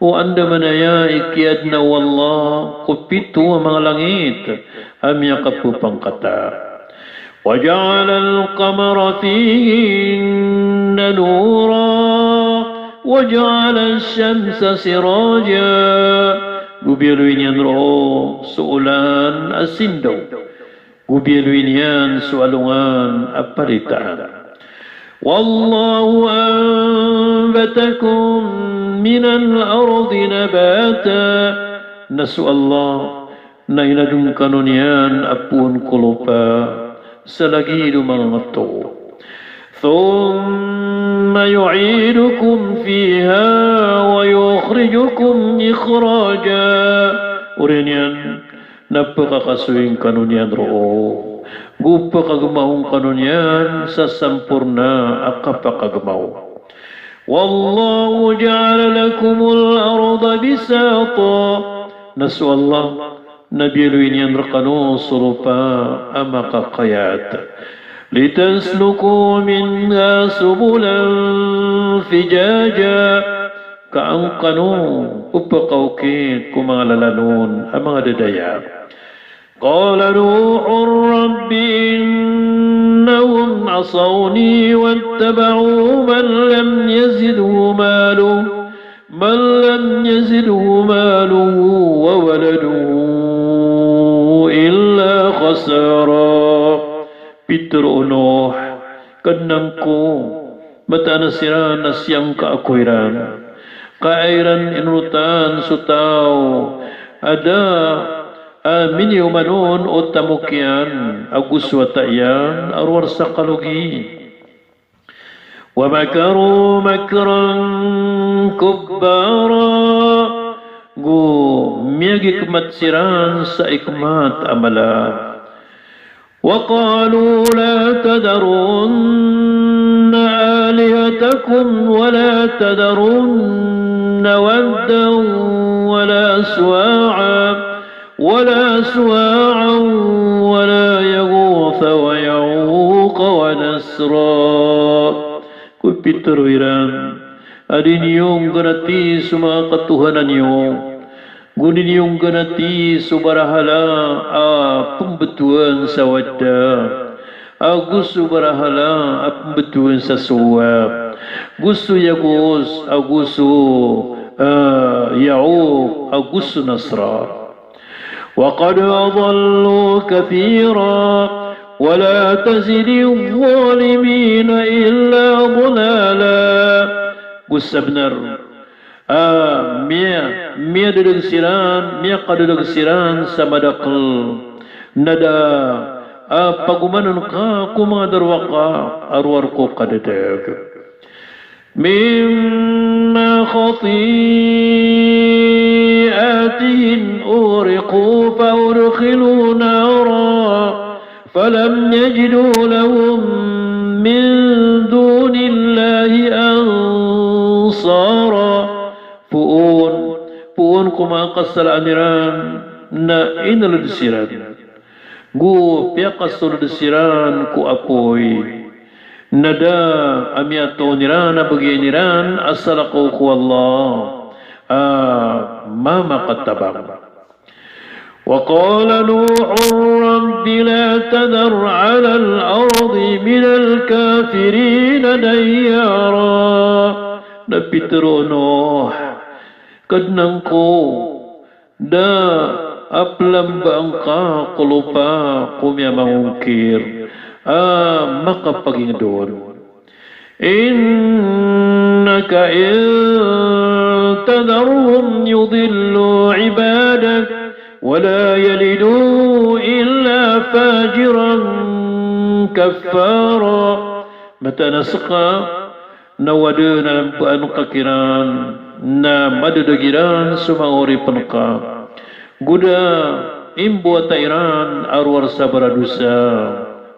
o andamanaya i kiyaadna o Allah ko pito a manga langit a miyakapepangkata. وجعل القمر فيهن نورا. وجعل الشمس سراجا. Go biyaloy niyan roo so olan a sindaw. Go biyaloy niyan so alongan a palitaan. والله أنبتكم من الأرض نباتا. Na so Allah na inadn kano niyan a poon ko lopa sa lagid o manga ngto. ثم يعيدكم فيها ويخرجكم إخراجا. Oriyan iyan na pkakasoy kano niyan roo, go pkagmaw kano niyan sa samporna a kapakagmaw. والله جعل لكم الأرض بساطا. Na so Allah na biyaloy niyan rkano so lopa a makakayat. لتسلكوا منها سبلا فجاجا. Ka an kano pphakaokit ko manga lalan on a manga dadaya. قال نوح رب إنهم عصوني واتبعوا من لم يزده ماله، من لم يزده ماله وولده إلا خسارا. Pitharo o Nuh, Kadnan ko, mataan a siran na siyangka ako iran. Ka aya iran inonotan so taw a da a miniyoman on o tamok iyan ago so wata iyan a rowar sa kalogi. ومكروا مكرا كبارا. Go miyagikmat siran sa ikmat a mala. وقالوا لا تذرن آلهتكم ولا تذرن ودا ولا سواعا ولا سواعا ولا يغوث ويعوق ونسرا. Ko pitharo iran a di niyo ngganati so manga katohanan iyo, go di niyo ngganati so barahala a pmbtowan sa Wadda, ago so barahala a pmbtowan sa Suwa, go so Yaghus, ago so, ah, Ya'uq, ago so Nasra. وقد أضلوا كثيرا ولا تزد الظالمين إلا ضلالا. Go sabnar a miya, miyadadag siran, miyakadadag siran sa madakl, na da a pagomanan ka ko manga darowaka a rowar ko kadadag. مما خطيئاتهم أغرقوا فأدخلوا نارا فلم يجدوا لهم من دون الله أنصارا. Poon, poon ko manga kasalaan iran na inald siran, go piyakasold siran ko apoy, na da a miyatoon iran a bagian iran a salakaw ko Allah a mamakatabang. وقال نوح رب لا تذر على الأرض من الكافرين ديارا. Na pitharo o Nuh, Kadnan ko, da a plamba angka ko lopa ko miyamangongkir a makapagingd on. إنك إن تذرهم يضلوا عبادك ولا يلدوا إلا فاجرا كفارا. Mataan a ska na o adn a lambaan ka kiran na madadag iran so manga oripn ka, go da imbowata iran a rowar sa baradosa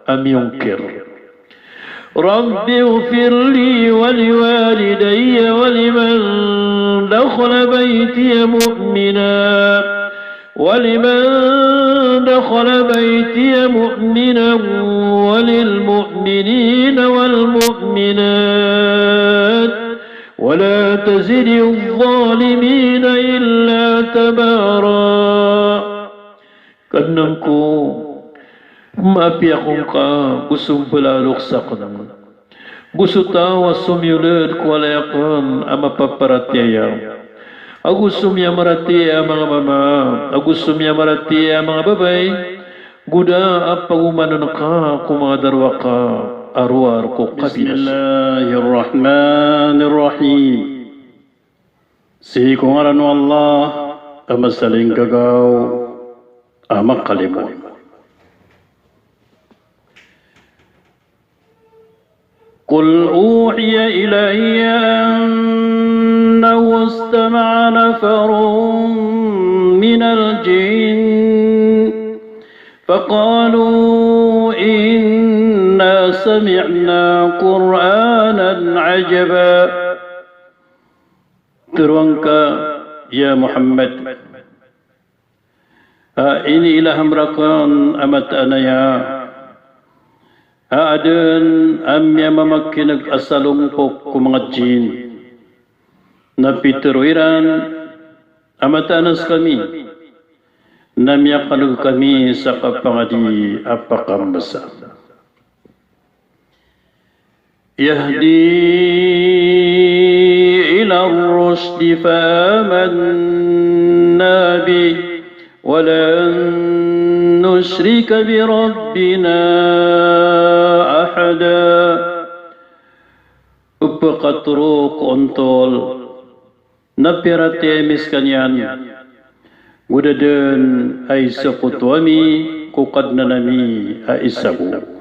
a miyongkir. رب اغفر لي ولوالدي ولمن دخل بيتي مؤمنا ولمن دخل بيتي مؤمنا وللمؤمنين والمؤمنات ولا تزد الظالمين إلا تبارا. Kadnan ko, maapiya ako ngka ko so mbala a loks akn, Go so taw a somiyold ko walay akn a mapaparatiyaya, ago somiyamaratiyaya a manga mama, ago somiyamaratiyaya a manga babay, go da a pagomanan ka ko manga darowaka a rowar ko kabinasa. Bismillahir Rahmanir Rahim. Sii ko ngaran o Allah a masalinggagaw a makalimo. قل أوحي إلي أنه استمع نفر من الجن فقالوا إنا سمعنا قرآنا عجبا. Tharoa ngka, ya Muhammad, a iniilham rakn a mataan aya a adn a miyamamakin'g a salongkok ko manga jinn, na pitharo iran a mataan a skami na miyakalg kami sa kapangadi a pakambasa. يهدي إلى الرشد فآمنا به ولن نشرك بربنا أحدا. Pphakatharo ko ontol na piyaratiyaya mi skaniyan, go da dn a isakoto ami ko Kadnan ami a isa bo.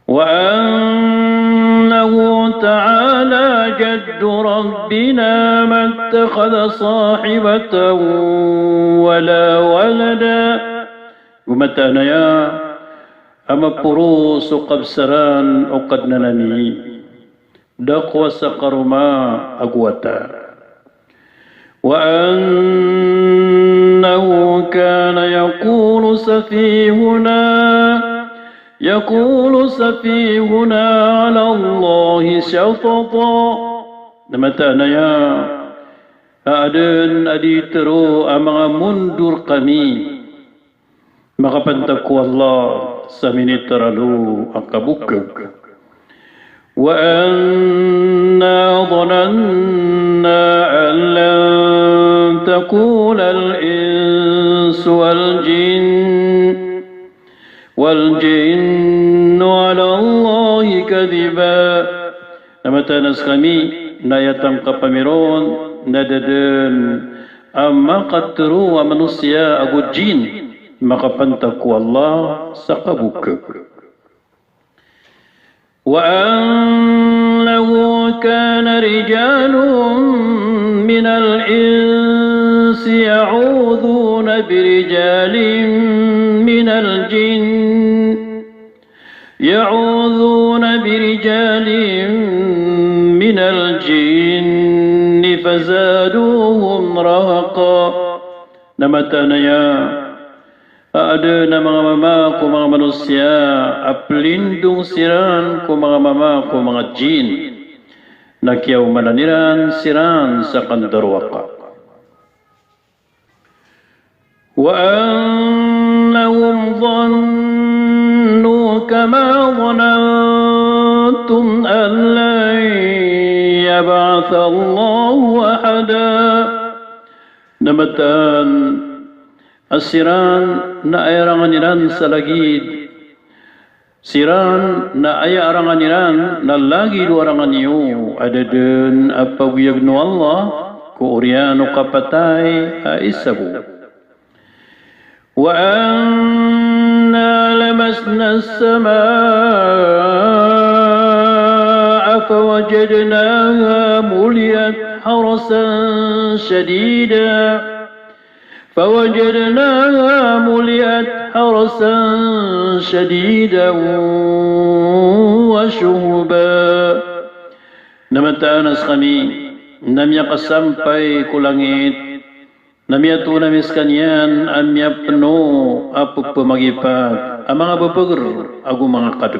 وأنه تعالى جد ربنا ما اتخذ صاحبة ولا ولدا. Go mataan aya a maporo so kabsaran o Kadnan ami, da ko a sakaroma ago wata. وأنه كان يقول سفيهنا، يقول سفيهنا على الله شططا. Na mataan aya a adn a dii tharo a manga mondor kami makapantag ko Allah sa minitaralo a kabokag. وأنا ظننا أن لن تقول الإنس والجن، والجن على الله كذبا. Na mataan a skami na aya tangkap ami ron na da dn a makatharo a manosiya ago jinn makapantag ko Allah sa kabokag. وأنه كان رجال من الإنس يعوذون برجال من الجن يعوذون برجال من الجن فزادوهم رهقا. Na mataan aya a adn a manga mama ko manga manosiya a plindong siran ko manga mama ko manga jinn, na kiyaomanan iran siran sa kandarowaka. وأنهم ظنوا كما ظننتم أن لن يبعث الله أحدا. Na mataan a siran na aya arangan iran sa lagid, siran na aya arangan iran na lagid o arangan iyo a da dn a pagoyagn o Allah ko oriyan o kapatay a isa bo. وأنا لمسنا السماء فوجدناها ملئت حرسا شديدا فوجدناها ملئت حرسا شديدا وشهبا. Na mataan a skami na miyakasampay ko langit, na miyatoon ami skaniyan a miyapno a pphamagipag a manga bapagr ago manga kadg.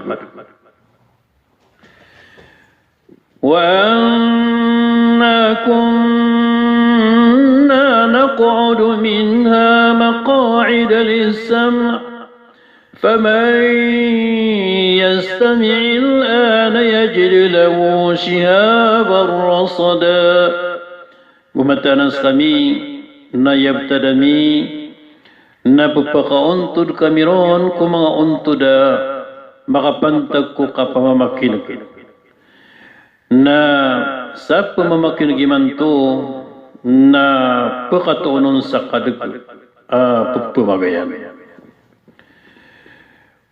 وأنا كنا نقعد منها مقاعد للسمع فمن يستمع الآن tajid lahu shihaban rasada. Go mataan a skami, na iyabtad ami, na pphakaontod kami ron ko manga ontod a makapantag ko kapamamakineg. Na sa pmamakineg imanto na pkatoon on sa kadeg a pphamagayan.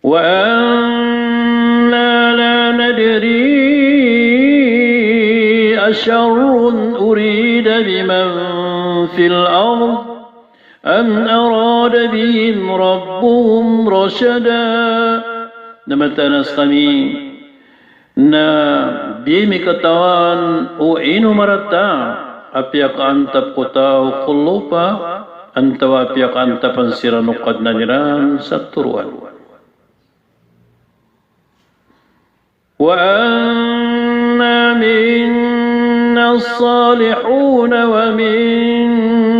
Wa anna la nadri asharrun urida biman fil ard am arada bihim rabbuhum rashada. Na mataan a skami, na di mi katawan o ino marata a piyakaantap ko taw ko lopa, antawaa piyakaantapan siran o Kadnan iran sa toroan. Wa anna minna as-salihun wa minna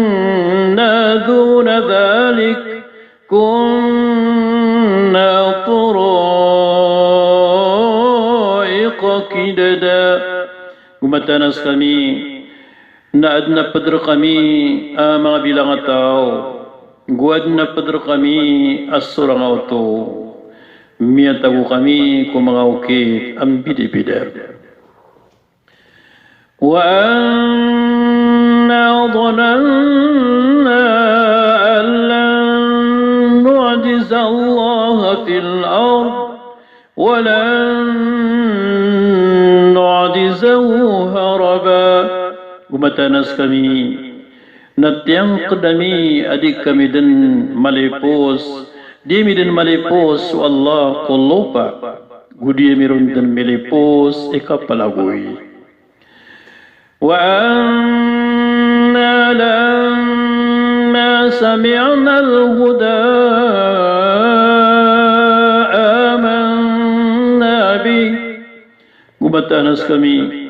duna dhalik kunna taraiqa qidada. Go mataan a skami, na aden a pd rkami a manga bilang a taw, go aden a pd rkami a sorang a oto. Miyatago kami ko manga okit a mbidabida. Wa anna dhananna an lan nu'jizallaha fil ard wa lan nu'jizahu haraba. Go mataan a skami, na tiyangkd ami a di kami den malipos, di ami den malipos o Allah ko lopa, go di ami ron den milipos i kapalagoy. Wa anna lamma sami'nal huda amanna bih. Go mataan a skami,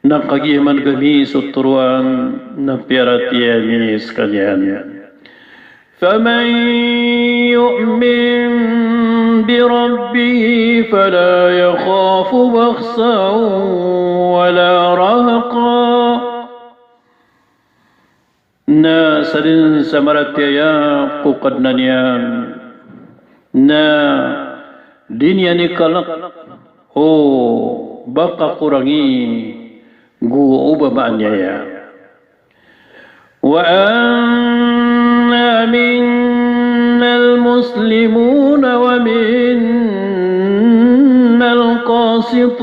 na kagiya man kami so toroan na piyaratiyaya mi skaniyan. Faman yu'min bi rabbihi fala yakhafu bakhsan wala rahaqa. Na sadn sa maratiyaya ko Kadnan iyan, na di niyan ikalk o ba kakorangi go o ba maaniyaya. Wa anna minnal muslimuna wa minnal qasitun.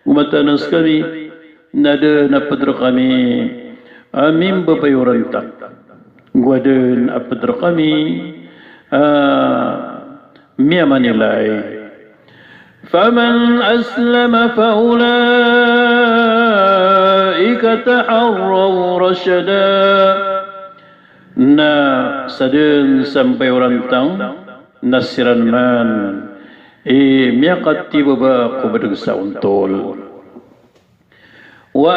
Go mataan a skami, na aden a pd rkami a mimbabayorantang. Go aden a pd rkami a miyamanilay. Faman aslama fa ulaika taharraw rashada. Na sadn sa mbayorantang na siran man i miyakatibaba ko badg sa ontol. Wa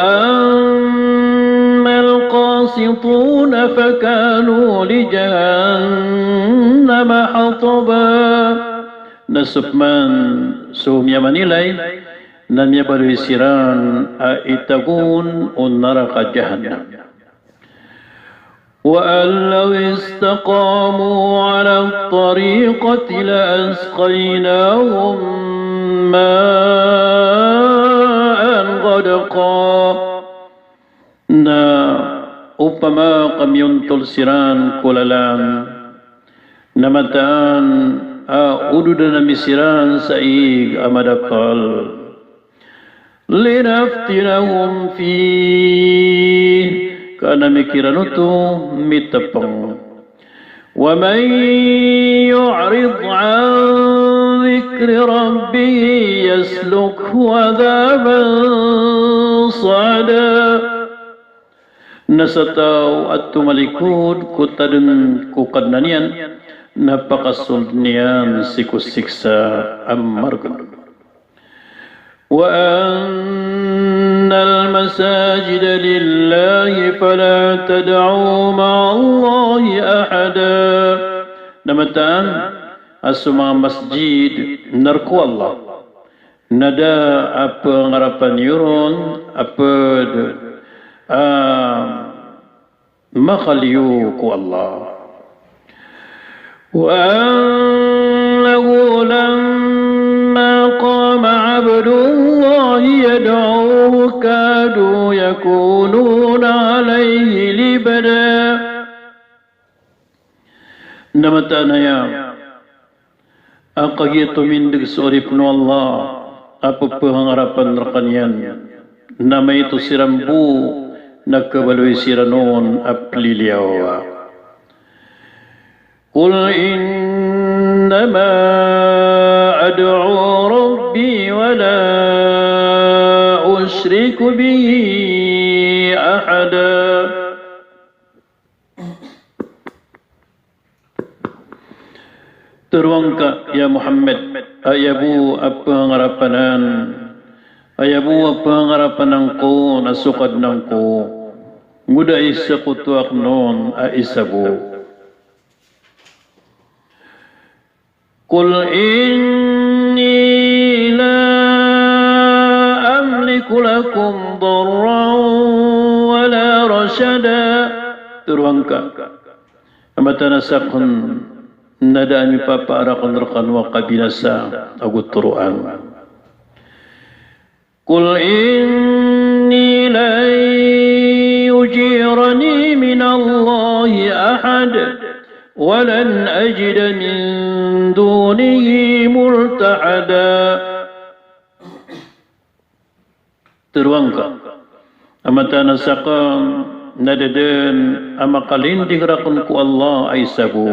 ammal qasituna fakanu li jahannama hataba. Na so pman so miyamanilay na miyabaloy siran a itagon o naraka jahannam. Wa an law istaqamu ala tariqati la asqaynahum ma'an ghadaqa. Na opama ka miyontol siran ko lalan, na mataan a ododan ami siran sa ig a madakl. Linaftinahum fih, ka an ami kiran oto mitpng. Wa man yu'rid an dhikri rabbih yaslukhu adhaban sa'ada. Na sa taw a tomalikod ko tadn ko Kadnan iyan, na pakasold iyan sii ko siksa a margn. Wa annal masajida lillahi fala tad'u ma'allahi ahada. Na mataan a so manga masjid na rk o Allah, na da a pngarapan iyo ron a pd a makaliyo ko Allah. وأنه لما قام عبد الله يدعوه كادوا يكونون عليه لبدا. Na mataan aya a kagiya tomindg so oripn o Allah a pphangarapan rkaniyan, na maito siran bo na kabaloy siran on a pliliyawawa. قل إنما أدعو ربي ولا أشرك به أحدا. Tharoang ka, ya Muhammad, a aya bo a pangarapanan, aya bo a pangarapanan ko na so Kadnan ko, go da isakoto akn on a isa bo. قل إني لا أملك لكم ضرا ولا رشدا. Tharoang ka a mataan a sakn na da a mipapaar akn rkano a kabinasa ago toroan. قل إني لن يجيرني من الله أحد ولن أجد من دونه ملتحدا. Tharoang ka a mataan a sakn na da dn a makalinding rakn ko Allah a isa bo.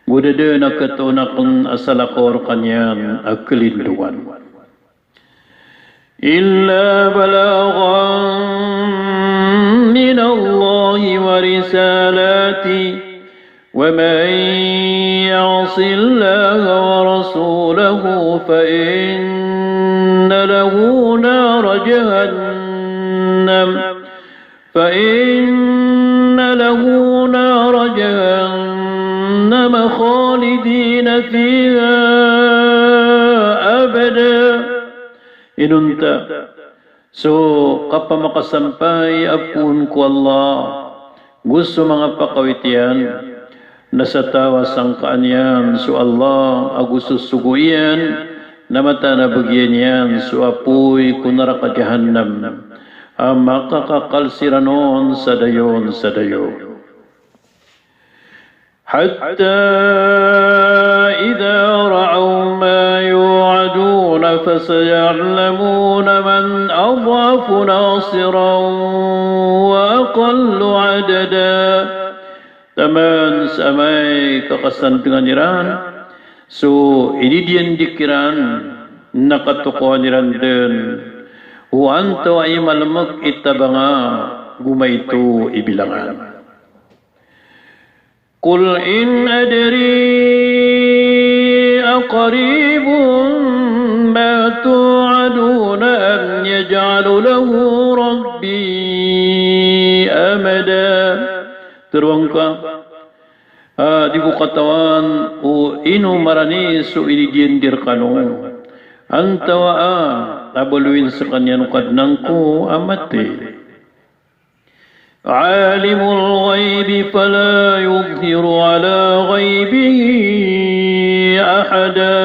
Go da dn a katoon akn a salakaw rkaniyan a kalindongan. إلا بلاغا من الله ورسالاته ومن يعص الله ورسوله فإن له نار جهنم، فإن له نار جهنم خالدين فيها أبدا. Inonta so kapamakasampay a poon ko Allah go so manga pakawit iyan, na sa taw a sangkaan iyan so Allah ago so sogo iyan, na mataan a bagian iyan so apoy ko naraka Jahannam a makakakal siran on sa dayon sa dayon. حتى إذا رأوا ما يوعدون فسيعلمون من أضعف ناصرا وأقل عددا. Taman sa amay ka kasandngan iran so inidiyandik iran, na katokawan iran dn o antawaa i malmk i tabanga go maito i bilangan. قل إن أدري أقريب ما توعدون أم يجعل له ربي أمدا. Tharoang ka a di ko katawan o ino marani so inidiyan di rkano, antawaa a baloyin skaniyan o Kadnan ko a mathay. عالم الغيب فلا يظهر على غيبه أحدا.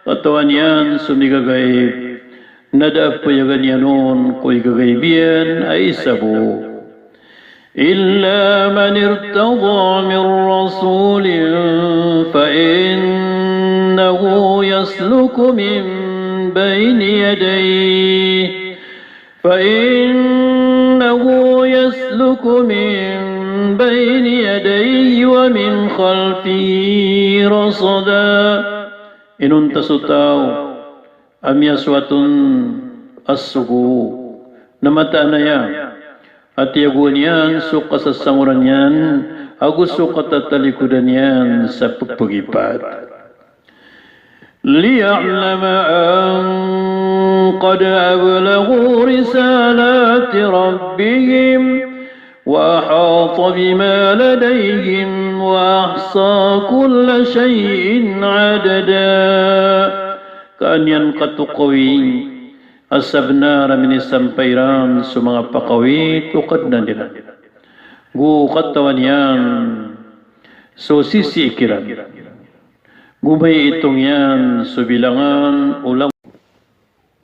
Katawan iyan so migagaib, na da a payagan iyan on ko igagaib iyan a isa bo. إلا من ارتضى من رسول فإنه يسلك من بين يديه فإنه يسلك من بين يديه ومن خلفه رصدا. Inonta so taw a miyasoat on a sogo, na mataan aya a tiyagoan iyan so kasasangoran iyan ago so katatalikodan iyan sa pphagipat. ليعلم أن قد أبلغوا رسالات ربهم وأحاط بما لديهم وأحصى كل شيء عددا. Ka an iyan katokawi a sabnar a minisampay iran so manga pakawit o Kadnan iran. Go katawan iyan so sisii kiran. Go maiitong iyan so bilangan o langon.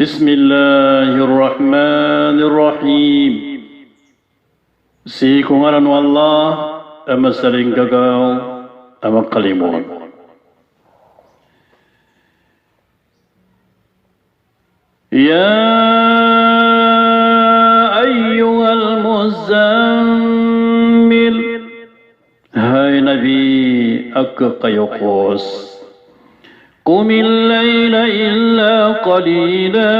بسم الله الرحمن الرحيم. Sii ko ngaran o Allah a masalinggagaw a makalimoon. يا أيها المزمل. Hay Nabi a kekayokos. قم الليل إلا قليلا.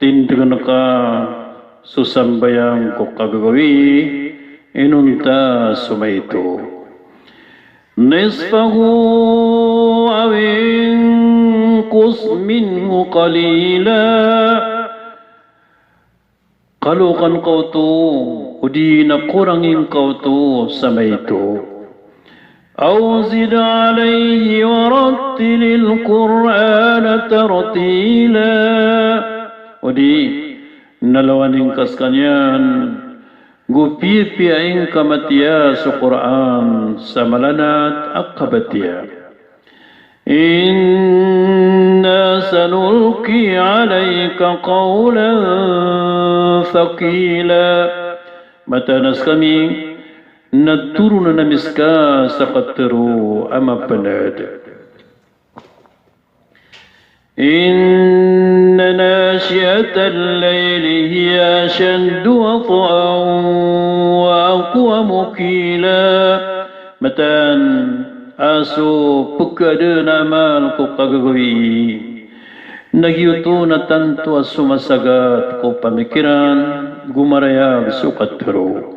Tindegen ka so sambayang ko kagagawii inonta so maito. نصفه أو انقص منه قليلا. Kalokan ka oto, odi na korangin ka oto sa maito. أو زد عليه ورتل القرآن ترتيلا. Odi na lawanin ka sekaniyan, go piyapiyain ka matiya so Qur'an sa malanat a kabatiya. إنا سنلقي عليك قولا ثقيلا. Mataan a sekami na toronan ami seka sa katero a mapened. إن ناشئة الليل هي أشد وطئا وأقوم قيلا. Mataan a so pekadaan a amal ko kagagawii na giyoto na tanto a so masagat ko pamikiran, go marayag so katero.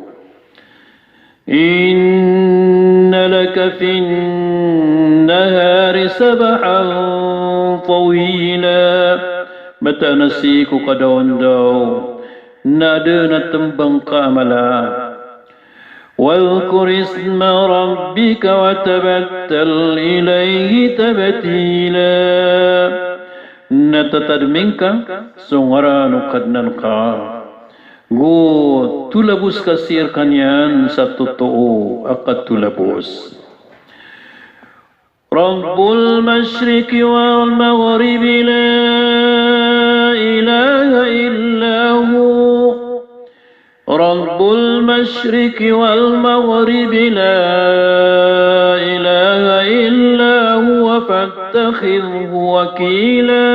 إن لك في النهار سبحا طويلا. Mataan a sii ko kadaondaw na aden a tembang ka a mala. واذكر اسم ربك وتبتل إليه تبتيلا. Na tatadmi ngka so ngaran o Kadnan ka, go tolabos ka sii rekaniyan sa totoo a katolabos. رب المشرق والمغرب لا إله إلا هو. رب المشرق والمغرب لا إله إلا هو فاتخذه وكيلا.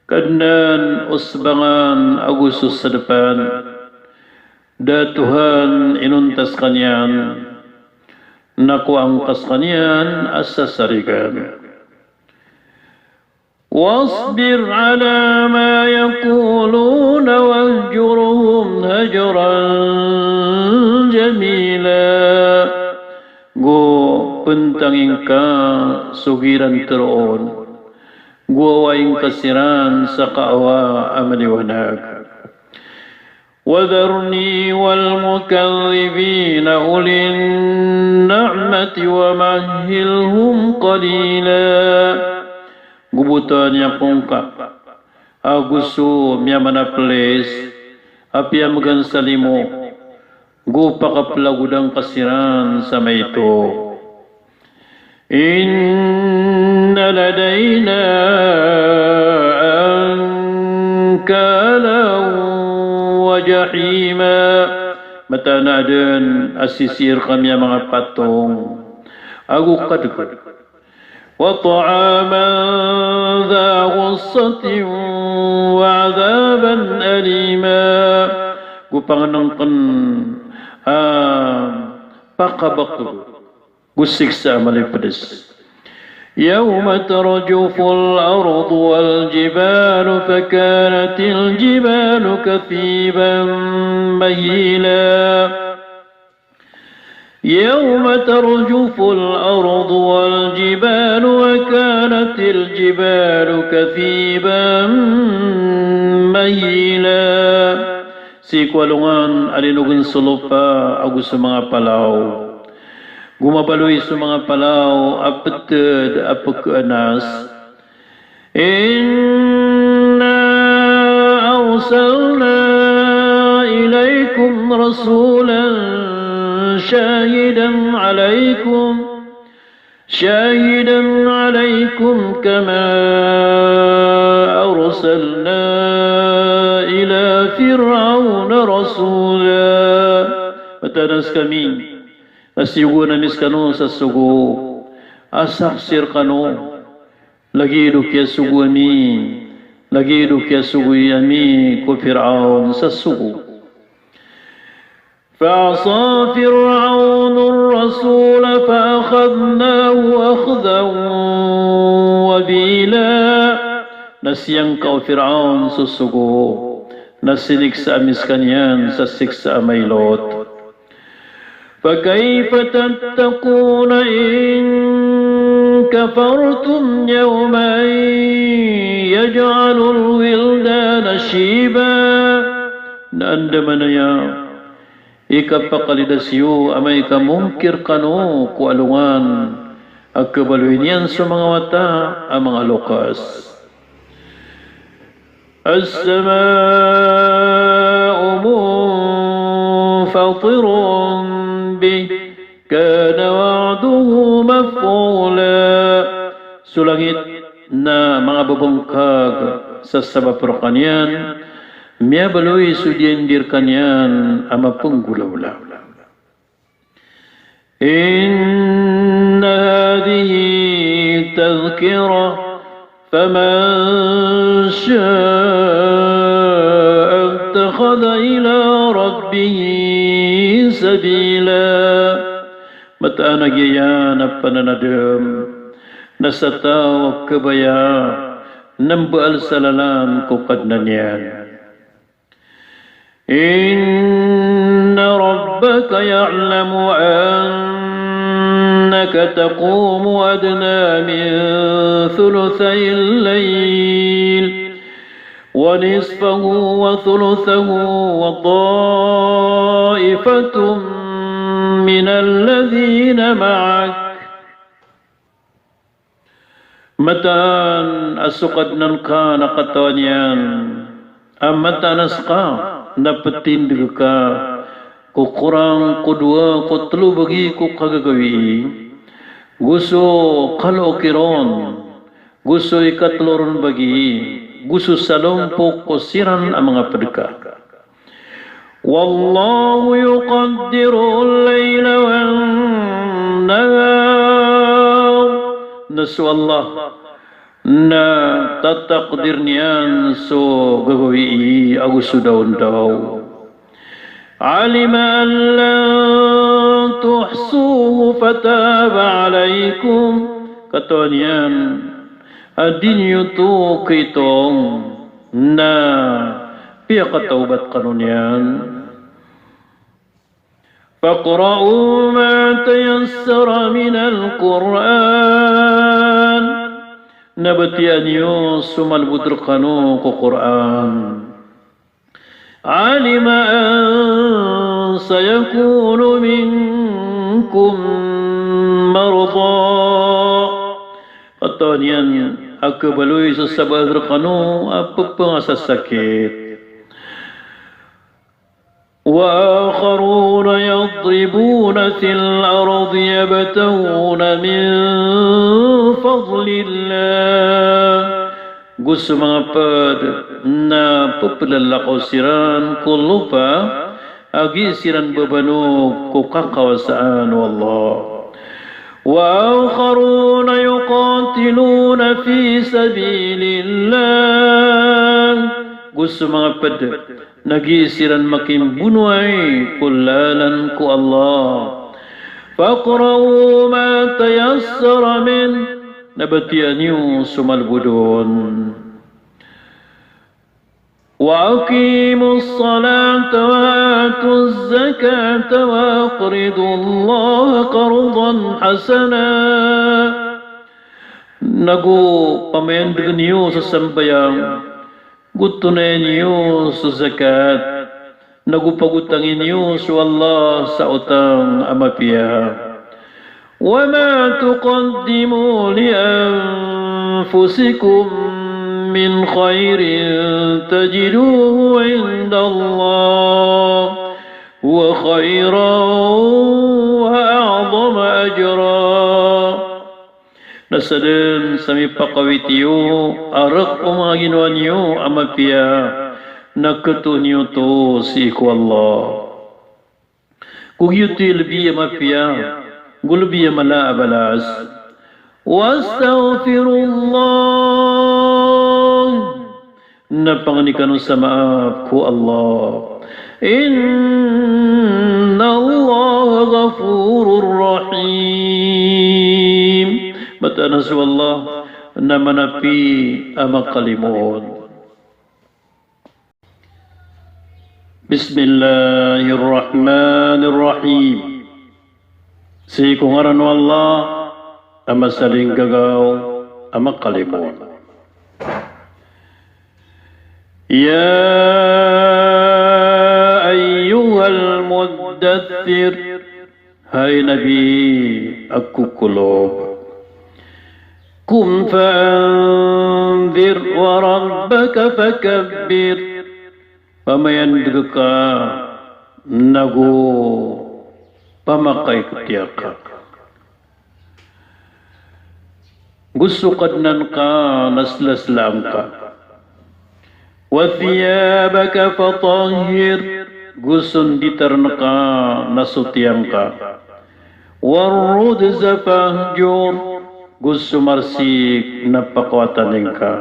Kadnan o sebangan ago so sedepan, da a Tohan inonta sekaniyan, na kowaan ka sekaniyan a sasarigan. واصبر على ما يقولون واهجرهم هجرا جميلا. Go pentangin ka so giran teroon, go awain ka siran sa kaawa a maliwanag. وذرني والمكذبين أولي النعمة ومهلهم قليلا. Go botawan iyan ko ngka ago so miyamanaples a piyamegan sa limo, go pakapelagodan ka siran sa maito. إن لدينا أنكالا وجحيما. Mataan a aden a sisii rekami a manga patong ago kadeg. وطعاما ذا غصة وعذابا أليما. Go pangenengken a pakabakeg go siksa a malipedes. يوم ترجف الأرض والجبال فكانت الجبال كثيبا مهيلا. يوم ترجف الأرض والجبال وكانت الجبال كثيبا مهيلا. Sii ko alongan a linogen so lopa ago so manga palaw. Go mabaloy so manga palaw a peted a pekaanas. Inna arsalna ilaykum rasulan shahidan alaykum, shahidan alaykum kama arsalna ila Fir'auna rasula. Mataan a sekami, na siyogoan ami sekano sa sogo a saksi rekano. Lagid o kiyasogo ami, lagid o kiyasogo ami ko Fir'aun sa sogo. Fa asa Fir'aunur rasula fa akhadnahu akhdan wabila. Na siyangka o Fir'aun so sogo, na siniksa ami sekaniyan sa siksa a mailot. Fa kayfa tattaquna in kafartum yawman yaj'alul wildana shiba. Na andamanaya i kapakalidas iyo amay ka mongkir kano ko alongan a kabaloy niyan so manga wata a manga loks. As-sama'u munfatirun bih, kana wa'duhu maf'ula. So langit na manga babangkag sa sabap rekaniyan, miyabaloy so diyaindir kaniyan a mapenggolawla. Inna hadhihi tadhkirah, faman sha'a ittakhadha ila rabbihi sabila. Mataan a giya na pananadem na sa taw a kabaya na mbaal sa lalan ko Kadnan iyan. Inna rabbaka ya'lamu annaka taqumu adna min thuluthayil layl wa nisfahu wa thuluthahu wa ta'ifatun minal ladhina ma'ak. Mataan a so Kadnan ka na katawan iyan a mataan a seka na petindeg ka ko korang ko dowa ko telo bagi ko kagagawii, go so kalo o kiron, go so ikatelo ron bagi, go so salompok ko siran a manga ped ka. Wallahu yuqaddirul layla wan nahar. Na so Allah na tatakdir niyan so gagawii ago so daondaw. Alima an lan tuhsuhu fataba alaykum. Katawan iyan a di niyo oto kaitong na piyakatawbat kano niyan. Faqra'u ma tayassara minal Qur'an. Na batiya niyo so malbod rekano ko Qur'an. Alima an sayakunu minkum marda. Katawan iyan a kabaloy so sabaad rekano a pepengasasakit. Wa akharuna yadribuna fil ardi yabtaghuna min fadlillah. Go so manga ped na pepelalakaw siran ko lopa a gii siran babanog ko kakawasaan o Allah. Wa akharuna yuqatiluna fi sabilillah. Go so manga ped na gii siran makimbonoay ko lalan ko Allah. Faqra'u ma tayassara min. Na batiya niyo so malbod on. Wa aqimus salata wa atuz zakata wa aqridullaha qardan hasana. Na go pamayandegen iyo so sambayang, go tonayan iyo so zakat, Nago pagotangi niyo so Allah sa otang a mapiya. وما تقدموا لأنفسكم من خير تجدوه عند الله هو خيرا وأعظم أجرا. Na sadn sa mipakawit iyo a rk o manga ginawa niyo a mapiya, na khatoon iyo oto sii ko Allah. Go giyoto i lbi a mapiya, go lbi a mala a balas. واستغفروا الله. Na pangni kano sa maap ko Allah. إن الله غفور رحيم. Mataan a so Allah na manapi a makalimoon. بسم الله الرحمن الرحيم. Sii ko ngaran o Allah a masalinggagaw a makalimoon. يا أيها المدثر. Hay Nabi a kokolob. قم فأنذر وربك فكبر. Pamayandg ka, nago pamakaiktiya ka. Go so Kadnan ka na slaslaan ka. وثيابك فطهر. Go so nditarn ka na sotiyang ka. والرجز فاهجر. Go so marsik na pakawataning ka.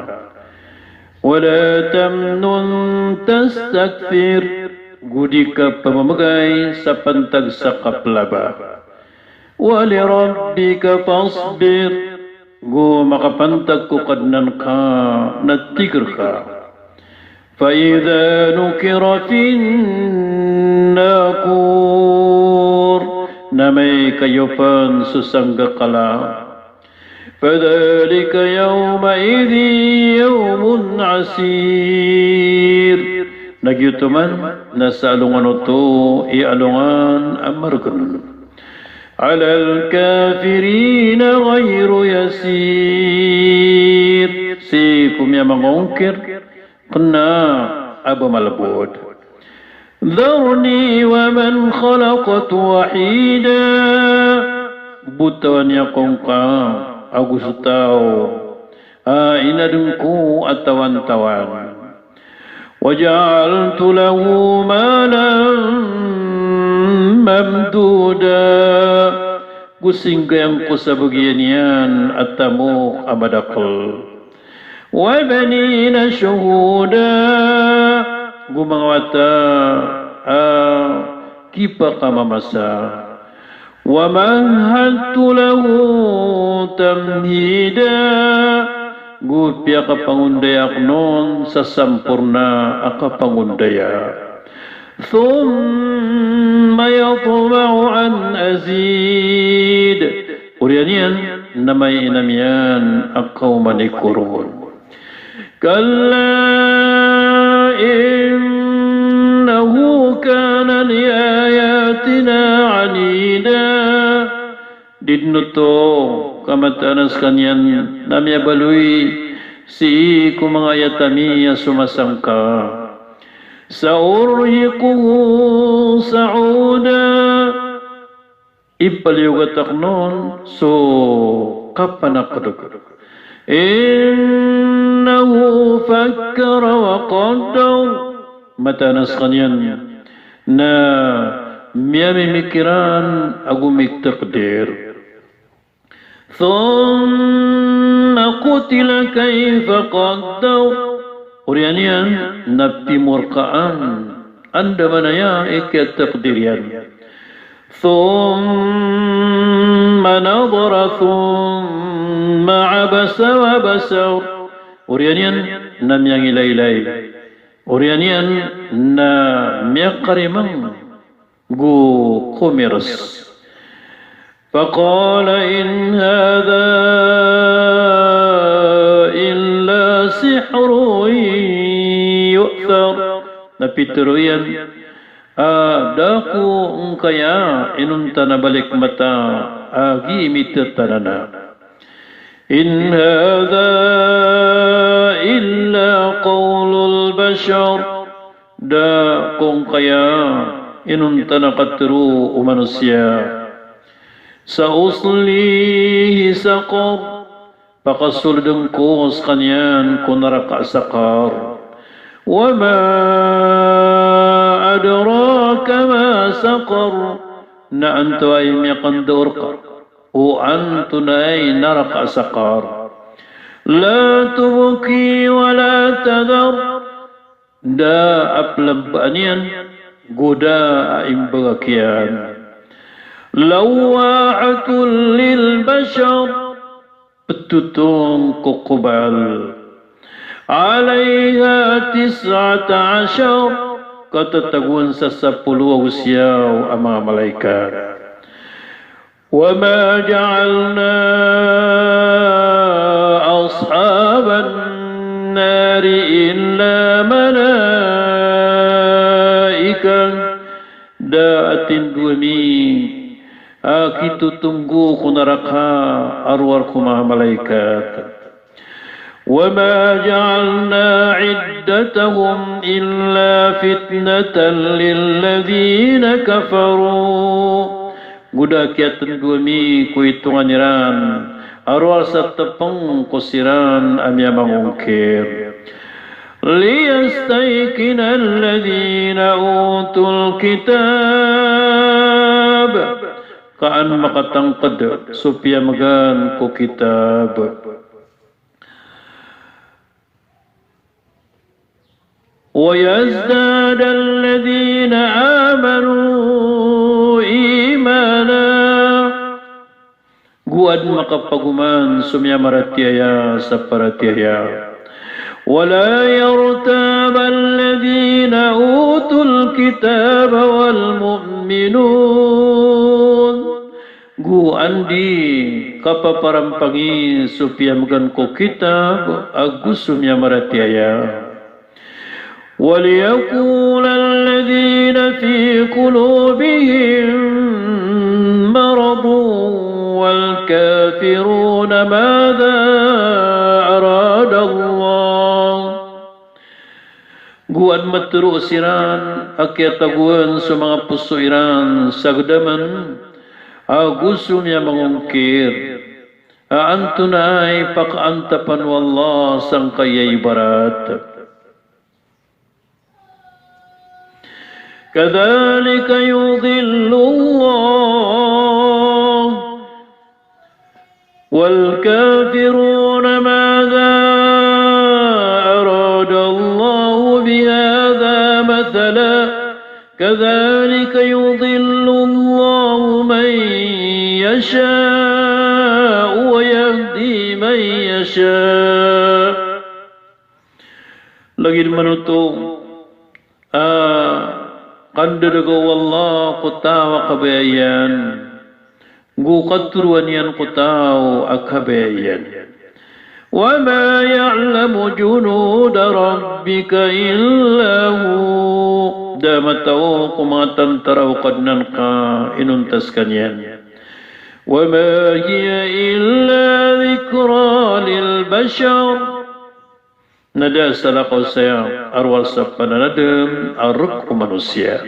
ولا تمنن تستكثر. Go di ka pamamgay sa pantag sa kaplaba. ولربك فاصبر. Go makapantag ko Kadnan ka na tigr ka. فإذا نقر في الناقور. Na amay ka iyopan so sanggakala. فذلك يومئذ يوم عسير. Na giyoto man na sa alongan oto i alongan a margn. على الكافرين غير يسير. Sii ko miyamangongkir, kna a ba malbod. ذرني ومن خلقت وحيدا. Botawan iyo ako ngka ago so taw a inadn ko a tawantawan. وجعلت له مالا ممدودا. Go singgayang ko sa bagian iyan a tamok a madakl. وبنين شهودا. Go manga wata a kipakamamasa. ومهدت له تمهيدا. Go piyakapangondaya akn on sa samporna a kapangondaya. ثم يطمع أن أزيد. Oriyan iyan na maina miyan a kaoman i koron. كلا إنه كان لآياتنا عنيدا. Di dn oto ka mataan a skaniyan na miyabaloy sii ko manga ayat ami a somasangka. سأرهقه صعودا. Ipaliyogat akn on so kapanakdg. إنه فكر وقدر. Mataan a skaniyan na miyamimikiran ago mitakdir. ثم قتل كيف قدر. Oriyan iyan na pimorkaan. Andamanaya i kiyatakdir iyan. ثم نظر ثم عبس وبسر. Oriyan iyan na miyangilaylay. Oriyan iyan na miyakarimang go komirs. فقال إن هذا إلا سحر يؤثر. Na pitharo iyan A da ko ngkaya inonta na balik mata a gii mitatanan a. In hadha illa qawlul bashar. Da ko ngkaya inonta na katharo o manosiya. Sauslihi saqar. Pakasoldn ko skaniyan ko naraka a Saqar. Wa ma adraka ma saqar. Na antonaa i miyakandaor ka o antonaa i naraka a Saqar. La tubqi wa la tadhar. Da a plmbaan iyan, go da a imbagak iyan. Lawwahatun lil bashar. Ptotong ko kobal. Alayha tis'ata ashar. Katatagoan sa sapolo ago siyaw a manga malaikat. Wa ma ja'alna ashaban nari illa malaikah. Da a tindg ami a kitotonggo ko naraka a rowar ko manga malaikat. Wa ma ja'alna iddatahum illa fitnatan lilladhina kafaru. Go da a kiyatndo ami ko itongan iran a rowar sa tpng ko siran a miyamangongkir. Liyastayqina alladhina utul kitab. Ka an makatangkd so piyamgan ko kitab. Wa yazdada alladhina amanu imana. Go adn makapagoman so miyamaratiyaya sa paratiyaya. Wa la yartaba alladhina utul kitaba wal mu'minun. Go andi kapaparampangi so piyamgan ko kitab ago so miyamaratiyaya. Wal yaqulal ladhina fi qulubihim maradun wal kafiruna madha aradallah. Go adn matero siran a kiyatagoan so manga poso iran sa gdaman ago so miyamangongkir a antonaa i pakaantapan o Allah sangkai a ibarat. Kadhalika yudhillullah. Wal kafiruna madha aradallahu bihadha mathala. Kadhalika yudhillullahu man yasha'u wa yahdi man yasha'. Lagid man oto a kandadaga o Allah ko taw a kabaya iyan, go katoroan iyan ko taw a kabaya iyan. Wa ma ya'lamu junuda rabbika illa hu. Da a mataw ko manga tantara o Kadnan ka inonta skaniyan. Wa ma hiya illa dhikra lil bashar. Na da a salakaw saya a rowar sa pananadm a rk o manosiya.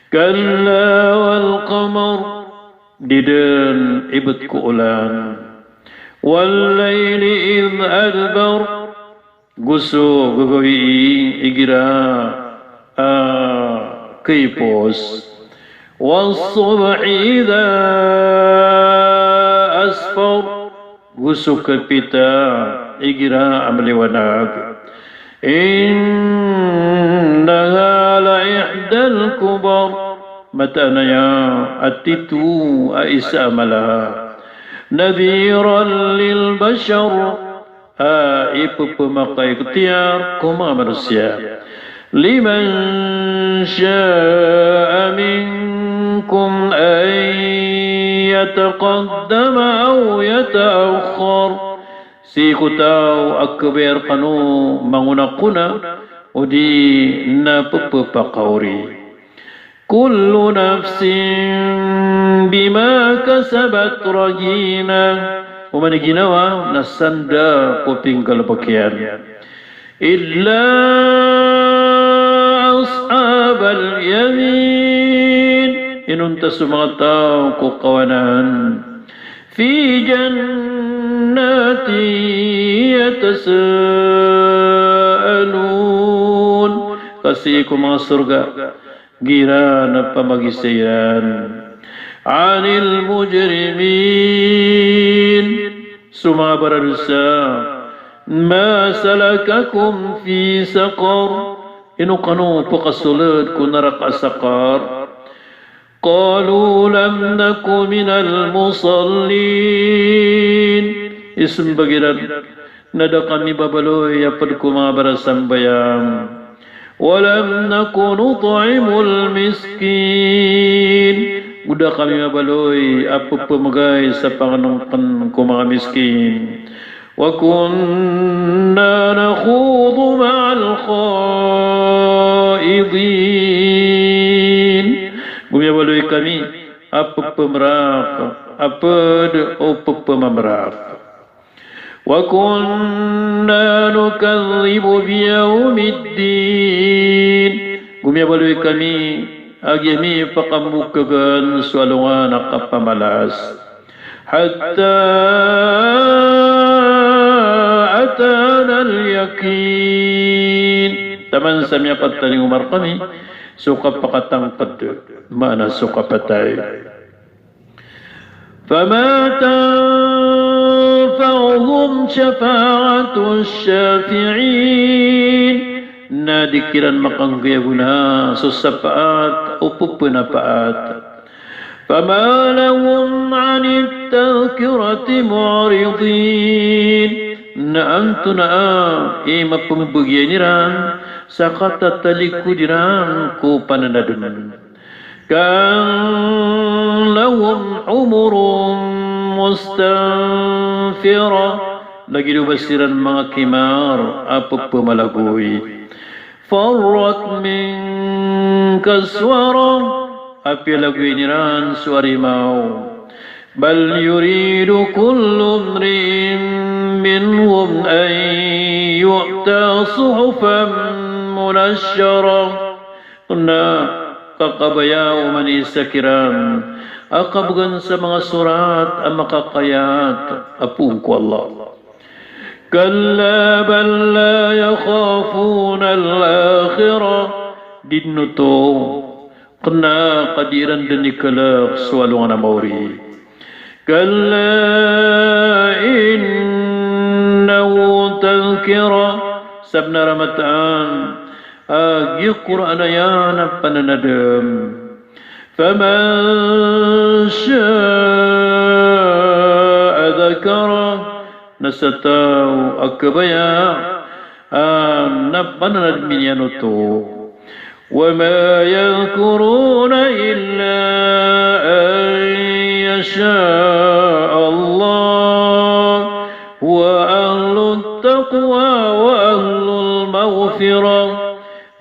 Kalla wal qamar, di dn ibt ko olan. Wal layli idh adbar, go so gagawii igira a khaipos. Was subhi idha asfar, go so kapita igira a mliwanag. Innaha la ihdal kubar, mataan aya a tito a isa a mala. Nadhiran lil bashar, a ipphmakaiktiyar ko manga manosiya. Liman sha'a minkum an yataqaddama aw yata'akhkhar. Sii ko taw a khabaya rkano mangonakona odi na pphakaori. Kullu nafsin bima kasabat rahinah. Oman i ginawa na sanda ko pinggalbk iyan. Illa ashabal yamin. Inonta so manga taw ko kawanan. Fi jannatin yatasaalun. Ka sii ko manga sorga giran a pamagisa iran. Anil mujrimin. So manga baradosa. Ma salakakum fi saqar. Ino kano pkasold ko naraka a Saqar? Qalu lam naku minal musallin. Ismbag iran na da kami babaloy a pd ko manga barasambayang. Wa lam naku nut'imul miskin. Go da kami babaloy a pphamgay sa pangnngkn ko manga miskin. Wa kunna nakhudu ma'al khaidin. Go miyabaloy kami a pphamrak, a pd o pphamamrak. Wa kunna nukadhdhibu biyawmiddin. Go miyabaloy kami a giyami pkamokagn so alongan a kapamalas. Hatta atanal yaqin. Taman sa miyakatalingoma rkami so kapakatangkd, maana so kapatay. Fama tanfa'uhum shafa'atus shafi'in. Na di kiran makanggay a gona so sapaat o ppnapaat. Fama lahum 'anit tadhkirati mu'ridin. Na antonaa i mapmbgay iran sa katatalikod iran ko pananadm. Ka'annahum humurun mustanfirah. Lagid o ba siran manga kimar a pphamalagoy. Farrat min qaswarah, a piyalagoyan iran so arimaw. Bal yuridu kullu imri'in minhum an yu'ta suhufan munashsharah. Na kakabaya o oman i isa kiran a kabgan sa manga sorat a makakayat a poon ko Allah. Kalla bal la yakhafunal akhirah. Di dn oto, kna ka di iran dn ikalk so alongan a maori. Kalla innahu tadhkirah. Sabnar a mataan a giya Qur'an a aya na pananadm. Faman sha'a dhakarah. Na sa taw a kabaya a na pananadmi niyan oto. Wa ma yadhkuruna illa an yasha Allah, huwa ahlut taqwa wa ahlul maghfirah.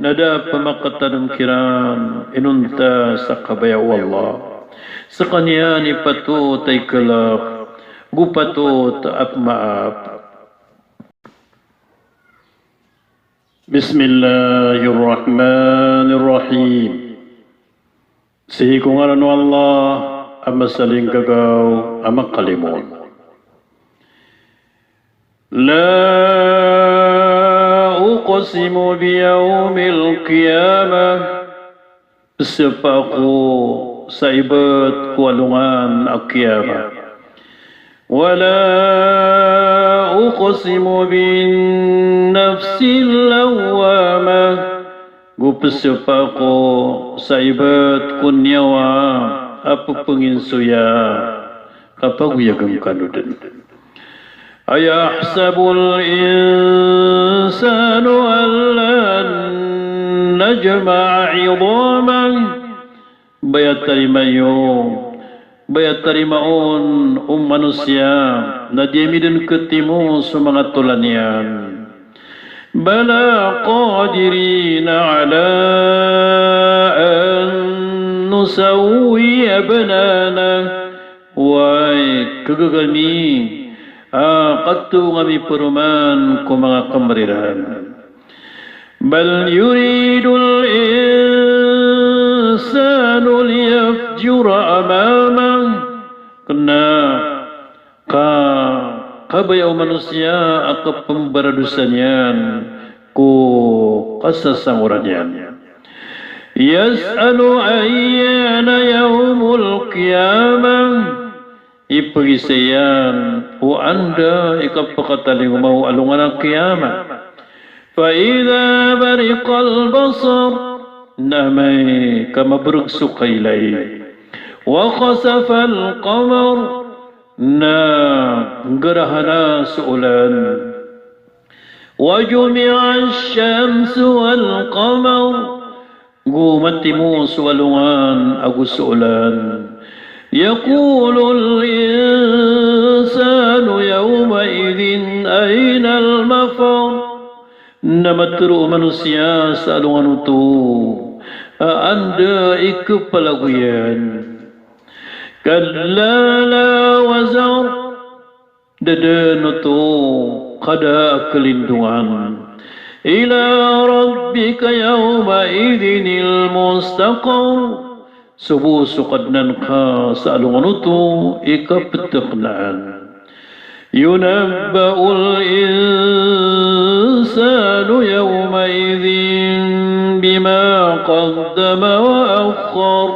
Na da a pmakatadm kiran inonta sa kabaya o Allah. Skaniyan i patot a ikalk, go patot a pmaap. Bismillahir Rahmanir Rahim. Sii ko ngaran o Allah a masalinggagaw a makalimon. La uqsimu biyawmil qiyamah. Pzapa ako sa ibt ko alongan a qiyamah. Wa la uqsimu bin nafsil lawwamah. Go pzapa ako sa ibt ko niyawa a pphanginsoya ka pagoyagn kano dn. Ayahsabul insanu an lan najma'a 'idhamah. Ba aya tarima iyo, ba aya tarima on o manosiya na di ami dn ktimo so manga tolan iyan. Bala qadirina 'ala an nusawwi bananah. Oway, kagaga ami a katonga ami paroman ko manga kamar iran. Bal yuridul insanu liyafjura amamah. Kena ka, kabaya o manosiya a kapembaradosa niyan ko kasasangoran iyan. Yas'alu ayyana yawmul qiyamah. Ipegisa iyan o anda i kapakatalingoma o alongan a qiyamah. Fa idha bariqal basar. Na amay ka mabereg so kailay. Wa khasafal qamar. Na nggarahana so olan. Wa jumi'ash shamsu wal qamar. Go matimo so alongan ago so olan. Yaqulul insanu yawma idhin aynal mafar. Na matero o manosiya sa alongan oto a anda i kepalagoyan. Kalla la wazar. Da den oto ka da a kelindongan. Ila rabbika yawma idhinil mustaqar. So bo so Kadnan ka sa alongan oto i kapeteknaan. Yunabba'ul insanu yawma idhin bima qaddama wa akhkhar.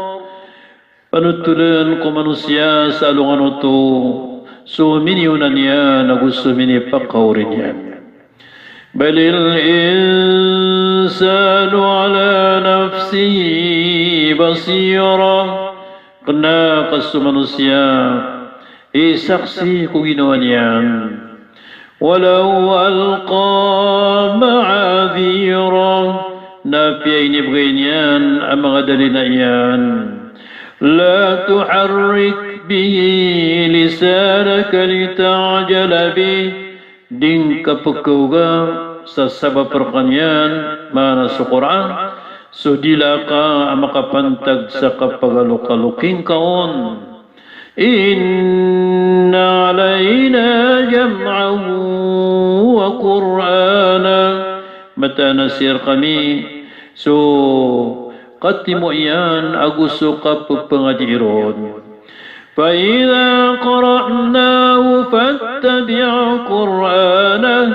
Panotolen ko manosiya sa alongan oto so miniyonan iyan ago so minipakaori niyan. Balil insanu ala nafsihi basira. Kena ka so manosiya i saksi ko ginawa niyan. Walaw alqa ma'adhira, na apiya inibegay niyan a manga dalina iyan. La tuharrik bihi lisanaka lita'jala bih, di ngka pekaoga sa sabap rekaniyan, maana so Qur'an, so dila ka a makapantag sa kapagalokaloking ka on. Inna alayna jam'ahu wa Qur'anah. Mataan a sii rekami so katimo iyan ago so kapepangadi iron. Fa idha qara'nahu fattabi' Qur'anah.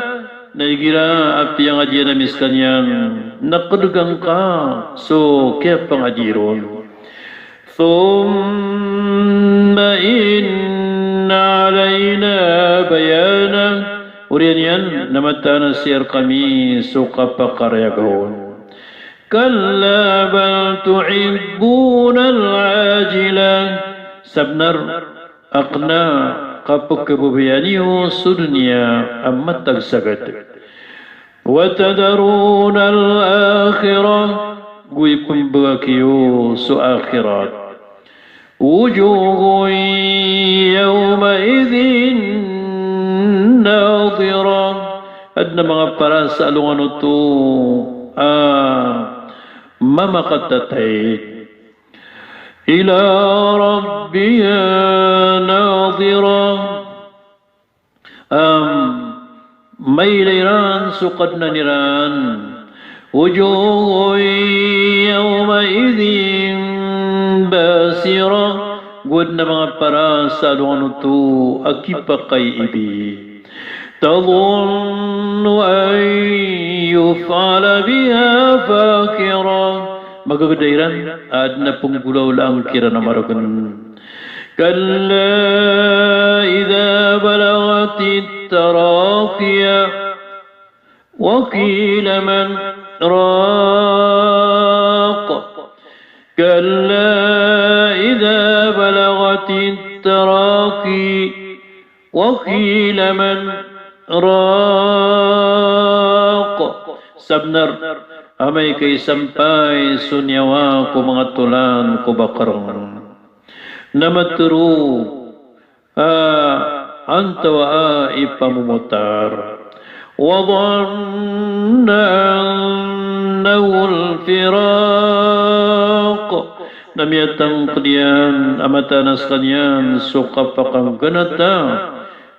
Na igira a piyangadian ami sekaniyan, na kedegan ka so kiyapangadi iron. Thumma inna alayna bayanah. Oriyan iyan na mataan a sii rekami so kapakarayag on. Kalla bal tuhibbunal 'ajilah. Sabenar a kena ka pekebabayaan iyo so doniya a matag sagad. Wa tadharunal akhirah, go ipembegak iyo so akhirat. Wujuhun yawma idhin nadhirah. Aden a manga paras sa alongan oto a mamakatatay. Ila rabbiha nadhirah. Am, mailay iran so Kadnan iran. Wujuhun yawma idhin basirah. Go aden a manga paras sa alongan oto a kipakaiibi. Tadhunnu an yuf'ala biha faqirah. Magageda iran a aden a penggolawlaan kiran a maregen. Kalla idha balaghatit taraqi. Wa qila man raq. Kalla idha balaghatit taraqi. Wa qila man raq. Sabenar, amay ka isampay so niyawa ko manga tolan ko bakareng, na matero a antawaa i pamomotar. Wa dhanna annahul firaq. Na miyatangkd iyan a mataan a skaniyan so kapakangganata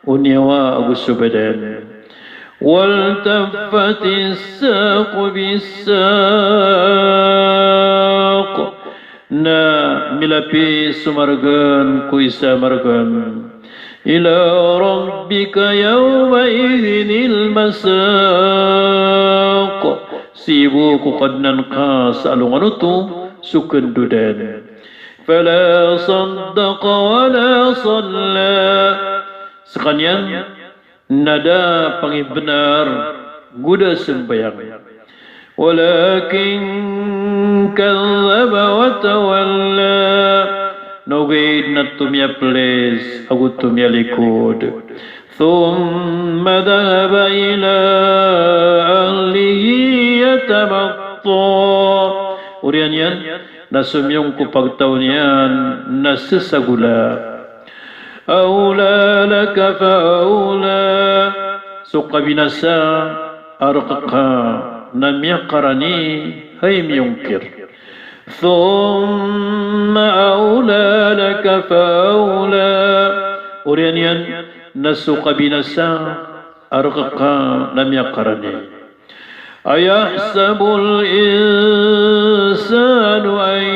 o niyawa ago so badan. Waltaffatis saqu bis saq. Na milapis so margan ko isa margan. Ila rabbika yawma idhinil masaq. Sii bo ko Kadnan ka sa alongan oto so kandodan. Fala saddaqa wala salla. Skaniyan na da pangibnar go da sambayang. Walakin kadhdhaba wa tawalla. Na ogaid na tomiyaples ago tomiyalikod. Thumma dhahaba ila ahlihi yatamatta. Oriyan iyan na somiyong ko pagtaw niyan na sesagola. Awla laka fa awla. So kabinasa a rk ka na miyakarani, hay miyongkir. Thumma awla laka fa awla. Oriyan iyan na so kabinasa a rk ka na miyakarani. Ayahsabul insanu an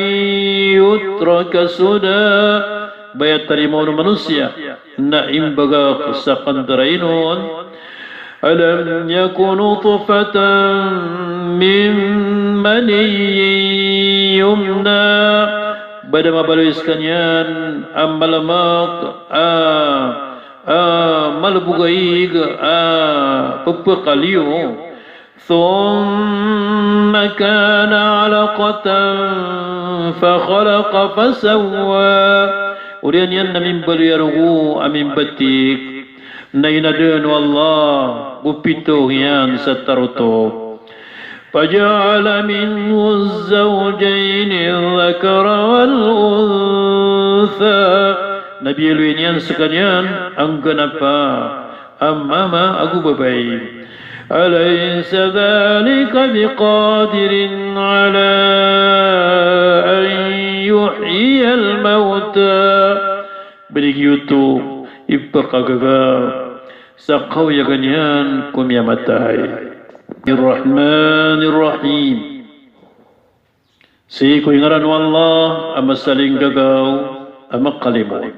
yutraka suda. Ba aya tarima o manosiya na imbagak sa kandarainon. Alam yaku nutfatan min maniyyin yumna. Ba da mabaloy skaniyan a malmak a, a malbogaig a ppkaliyo. Thumma kana alaqatan fa khalaqa fa sawwa. Oriyan iyan na mimbaloy a rogo a mimbatik, na inadn o Allah go pito iyan sa tarotop. Faja'ala minhu zawjayni dhakara wal untha. Na biyaloy niyan skaniyan a ngganapa a mama ago babay. Alaysa dhalika biqadirin ala an yuhyiyal mawta. Ba di giyoto i pkagaga sa kaoyagan iyan ko miyamatay. Ar-Rahmanir Rahim. Sii ko ingaran o Allah a masalinggagaw a makalimoon.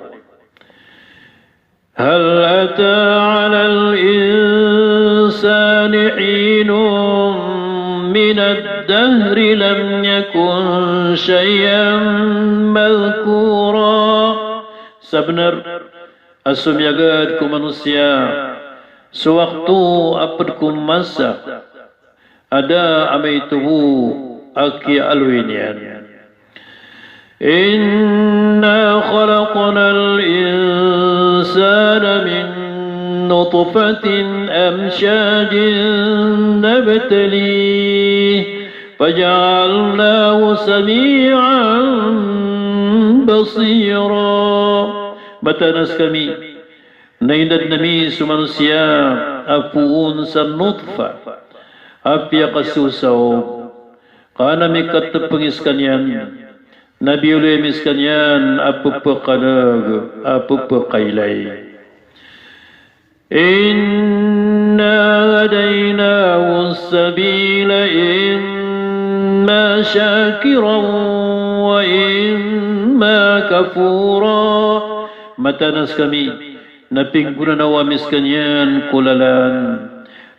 Hal ata alal insani hinun minad dahri lam yakun shay'an madhkura. Sabnar a somiyagad ko manosiya so wakto a pd ko masa a da a maito bo a kiyaaloy niyan. Inna khalaqnal insana min nutfatin amshajin nabtalihi faja'alnahu sami'an basira. Mataan a skami na inadn ami so manosiya a poon sa nutfa a piyakasosaob, ka na mikatpng i skaniyan, na biyaloy ami skaniyan a ppkalag a ppkailay. Inna hadaynahu as-sabila imma shakiran wa imma kafura. Mataan a skami na pinggonanaw ami skaniyan ko lalan,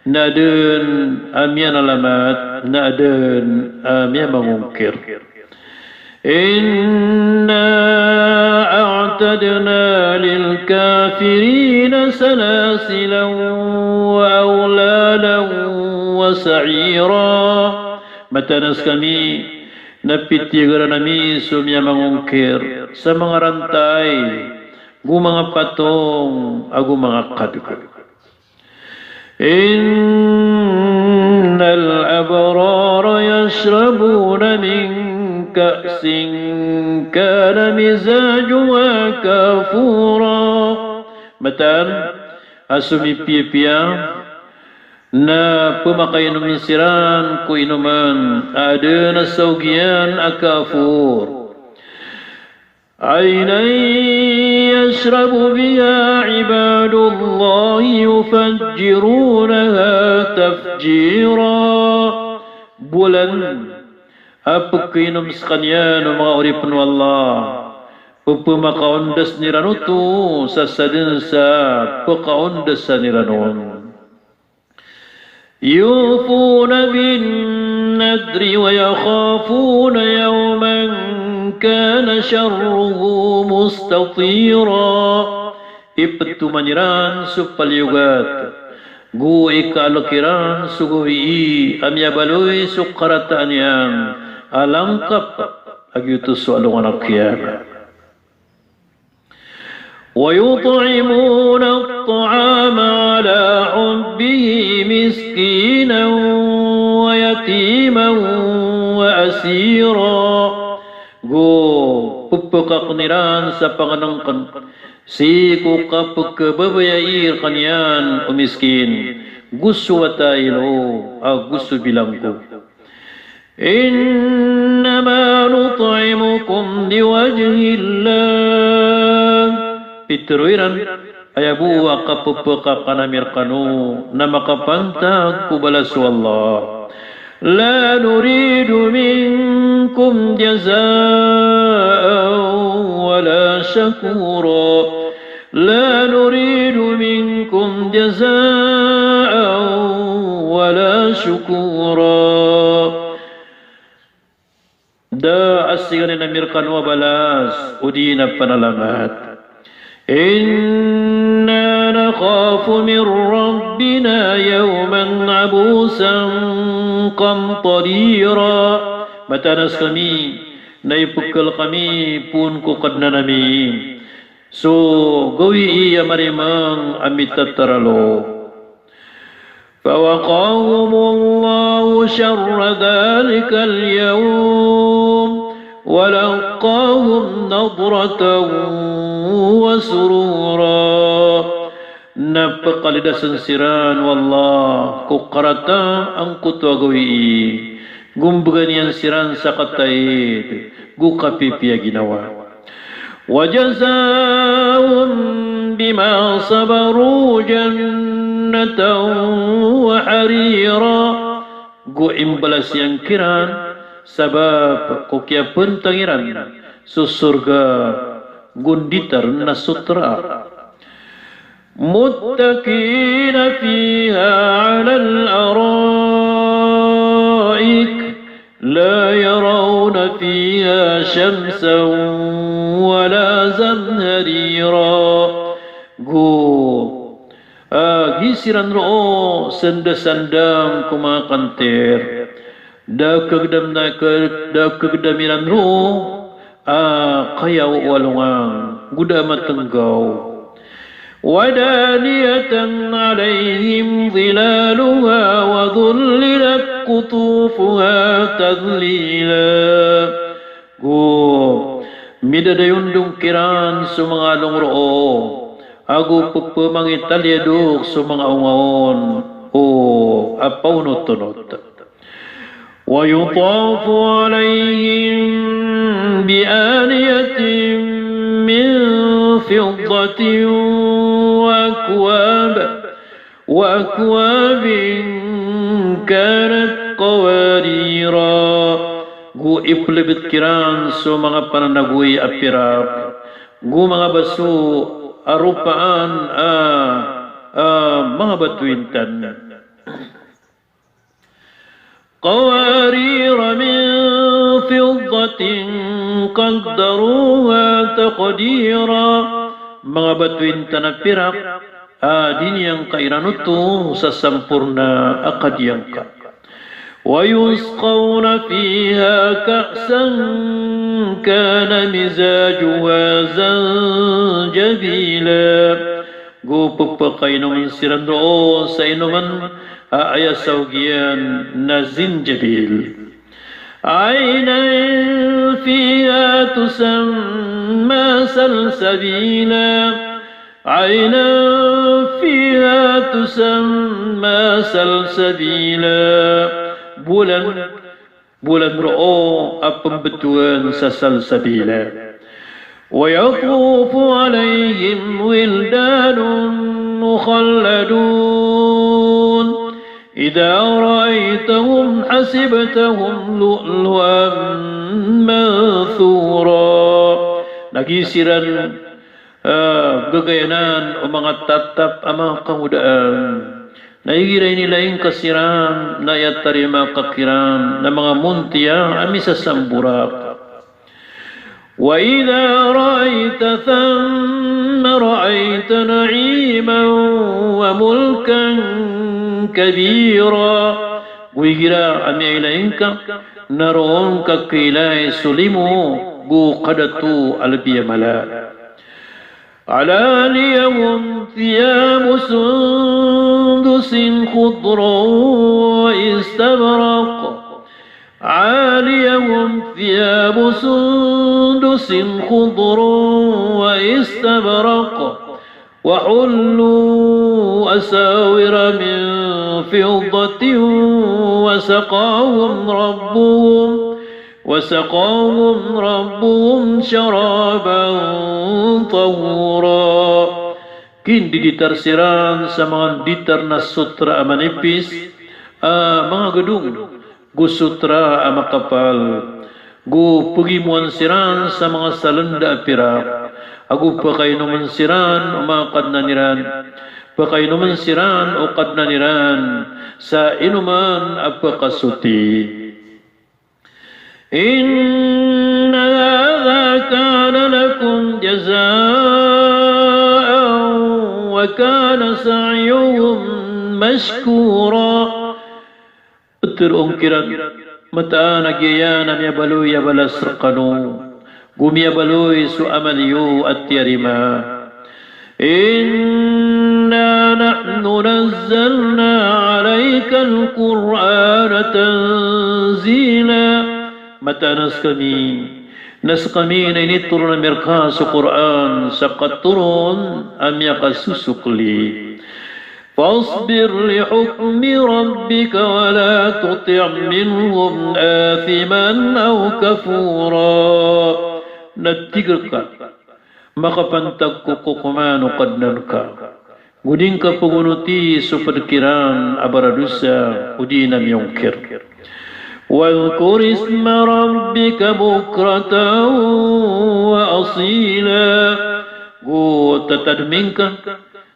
na adn a miyanalamat, na adn a miyamangongkir. Inna a'tadna lil kafirina salasilan wa aghlalan wa sa'ira. Mataan a skami na pitiyagaran ami so miyamangongkir sa manga rantay, go manga patong ago manga kadg. Innal abrara yashrabuna min ka'sin kana mizajuha kafura. Mataan a so mipiyapiya na pmakainom siran ko inoman a adn a saog iyan a kafur. عينا يشرب بها عباد الله يفجرونها تفجيرا. Bolan a pkainom skaniyan o manga oripn o Allah, pphamakaondas iran oto sa sadn sa pkaondasan iran on. يوفون بالنذر ويخافون يوما كان شره مستطيرا. Iptoman iran so paliyogat, go ikaalk iran so gawii a miyabaloy so karataan iyan a langkap a giyoto so alongan a kiyamat. ويطعمون الطعام على حبه مسكينا ويتيما وأسيرا. Go pphakakn iran sa pangnngkn sii ko kapkhababayai rkaniyan o miskin, go so wata a ilo, ago so bilanggo. إنما نطعمكم لوجه الله. Pitharo iran, aya bo a kapphakakan ami rkano na makapantag ko balas o Allah. لا نريد منكم جزاء ولا شكورا. لا نريد منكم جزاء ولا شكورا. Da a singnin ami rkano a balas odi na panalamat. إنا نخاف من ربنا يوما عبوسا قمطريرا. Mataan a skami na ipkhalk ami poon ko Kadnan ami so gawii a marimang a mitataralo. فوقاهم الله شر ذلك اليوم ولقاهم نضرة وسرورا. Na pkhalidasn siran o Allah ko karata angkoto a gawii, go mbgan iyan siran sa kataid go kapipiya ginawa. وجزاهم بما صبروا جنة وحريرا. Go imbalas iyan kiran sabap ko kiyapntang iran so sorga go nditarn a sotra. متكئين فيها على الأرائك لا يرون فيها شمسا ولا زمهريرا. Go a gii siran roo sndasandam ko manga kantir. Da khagdam na kha-, da khagdam iran roo a kayaw o alongan, go da a matnggaw. ودانية عليهم ظلالها وذللت قطوفها تذليلا. Go midadayondong kiran so manga along roo, ago pphamangitaliyadok so manga onga on o a paonotonot. ويطاف عليهم بآنية من فضة وأكواب، وأكواب كانت قواريرا. Go iplbt kiran so manga pananagoy a pirak, go manga baso a ropaan a, a manga bato intan. قوارير من فضة قدروها تقديرا. Manga bato intan a pirak a di niyangka iran oto sa samporna a kadiyangka. ويسقون فيها كأسا كان مزاجها زنجبيلا. Go pphakainomn siran roo sa inoman a aya saog iyan na zinjabil. عينا فيها تسمى سلسبيلا. عينا فيها تسمى سلسبيلا. Bolan, bolan roo a pmbtowan sa salsabila. ويطوف عليهم ولدان مخلدون إذا رأيتهم حسبتهم لؤلؤا منثورا. Na giya siran, ah, gagayanan o manga tatap a manga kangodaan. Na igira inilay ngka siran, na aya tarima ka kiran na manga montiya a misasamborak. وإذا رأيت ثم رأيت نعيما وملكا كبيرا. Go igira a miyailay ngka, na roo ngka kailay so limo go kadato a lbi a mala. عاليهم ثياب سندس خضر واستبرق. عاليهم ثياب سندس خضر واستبرق وحلوا أساور من فضة وسقاهم ربهم وسقاهم ربهم شرابا طهورا. Kindiditar siran sa manga ditar na sotra a manipis, a manga gedong, go sotra a makapal, go pegimoan siran sa manga salenda a pirak, ago pekainomen siran o manga kadnan iran, pekainomen siran o kadnan iran sa inoman a pekasoti. إن هذا كان لكم جزاء وكان سعيكم مشكورا. Tero ong kiran, mataan a giya na miyabaloy a balas rekano, go miyabaloy so amal iyo a tiyarima. إنا نحن نزلنا عليك القرآن تنزيلا. Mataan a sekami, na sekami na initoron ami reka so Qur'an sa katoron a miyakasosokli. فاصبر لحكم ربك ولا تطع منهم آثما أو كفورا. Na tig reka, makapantag ko kokoman o Kadnan ka, go di ngka pegonoti so ped kiran a baradosa odi na miyongkir. واذكر اسم ربك بكرة وأصيلا. Go tatadmi ngka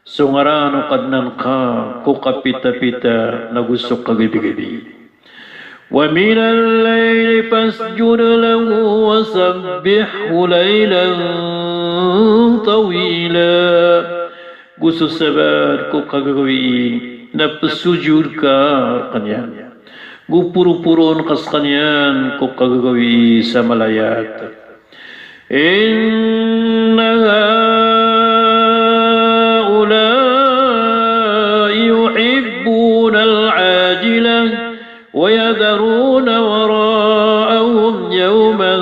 so ngaran o Kadnan ka ko kapitapita na go so kagabigabi. ومن الليل فاسجد له وسبحه ليلا طويلا. Go so sabaad ko kagagawii na pesojud ka rekaniyan, go poroporoon ka sekaniyan ko kagagawii sa malayat. إن هؤلاء يحبون العاجلة ويذرون وراءهم يوما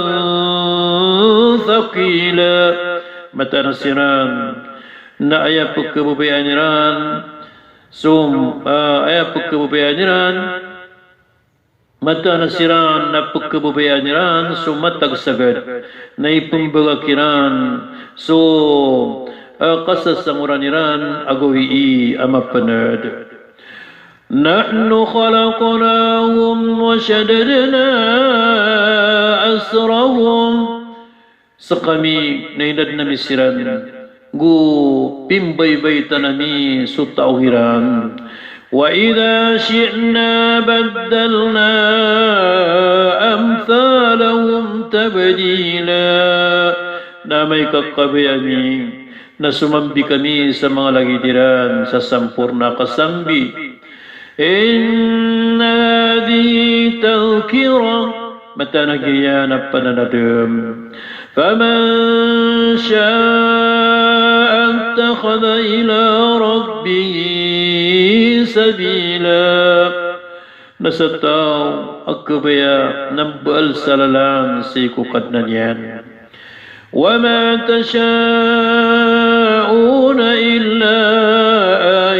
ثقيلا. Mataan a siran na aya pekababayaan iran so, ah, aya pekababayaan iran Mataan a siran na pekababayaan iran so matag sagad, na ipembagak iran so, ah, kasasangoran iran a gawii a mapened. نحن خلقناهم وشددنا أسرهم. Sekami na inadn ami siran, go pimbaybaytan ami so taw iran. وإذا شئنا بدلنا أمثالهم تبديلا. Na amay ka kabaya ami, na somambi kami sa manga lagid iran sa samporna a kasambi. إن هذه تذكرة. Mataan a giya na pananadem. فمن شاء اتخذ إلى ربه سبيلا. Na sa taw a kabaya na mbaal sa lalan sii ko Kadnan iyan. وما تشاءون إلا أن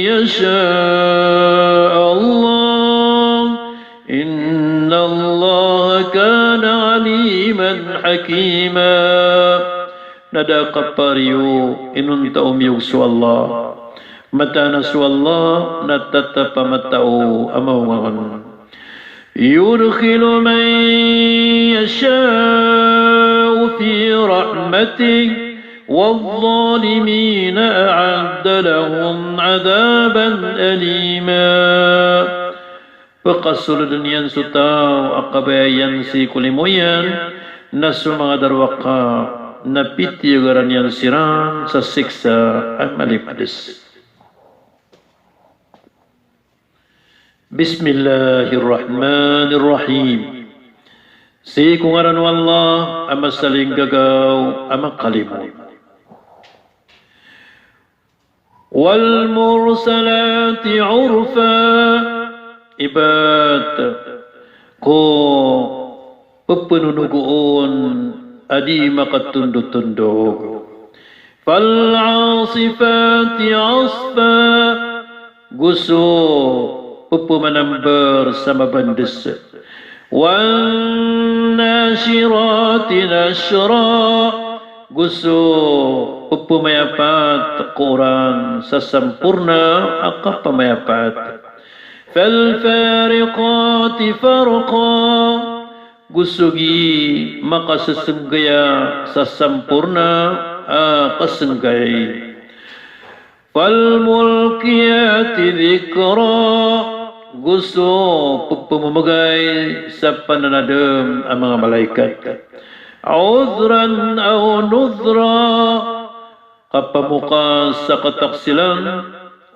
يشاء الله. إن الله كان عليما حكيما. Na da a kapariyo inonta o miyog so Allah. Mataan a so Allah na tatap a matao a maongangen. يدخل من يشاء في رحمته والظالمين أعد لهم عذابا أليما. Pkasoldn iyan so taw a kabaya iyan sii ko limo iyan, na so manga darowaka na pitiyagaran iyan siran sa siksa a malipds. Bismillahirrahmanirrahim. Sii ko ngaran o Allah a masalinggagaw a makalimod. والمرسلات عرفا, ibt ko ppnonogoon a di makatondotondog. فالعاصفات عصفا, go so ppmanambar sa mabands. والناشرات نشرا, go so ppmayapat ko oran sa samporna a kapamayapat. فالفارقات فرقا, go so gii makasesnggaya sa samporna a kasenggay. فالملقيات ذكرا, go so ppmamgay sa pananadm a manga malaikat. عذرا أو نذرا, kapamokas sa kataksilan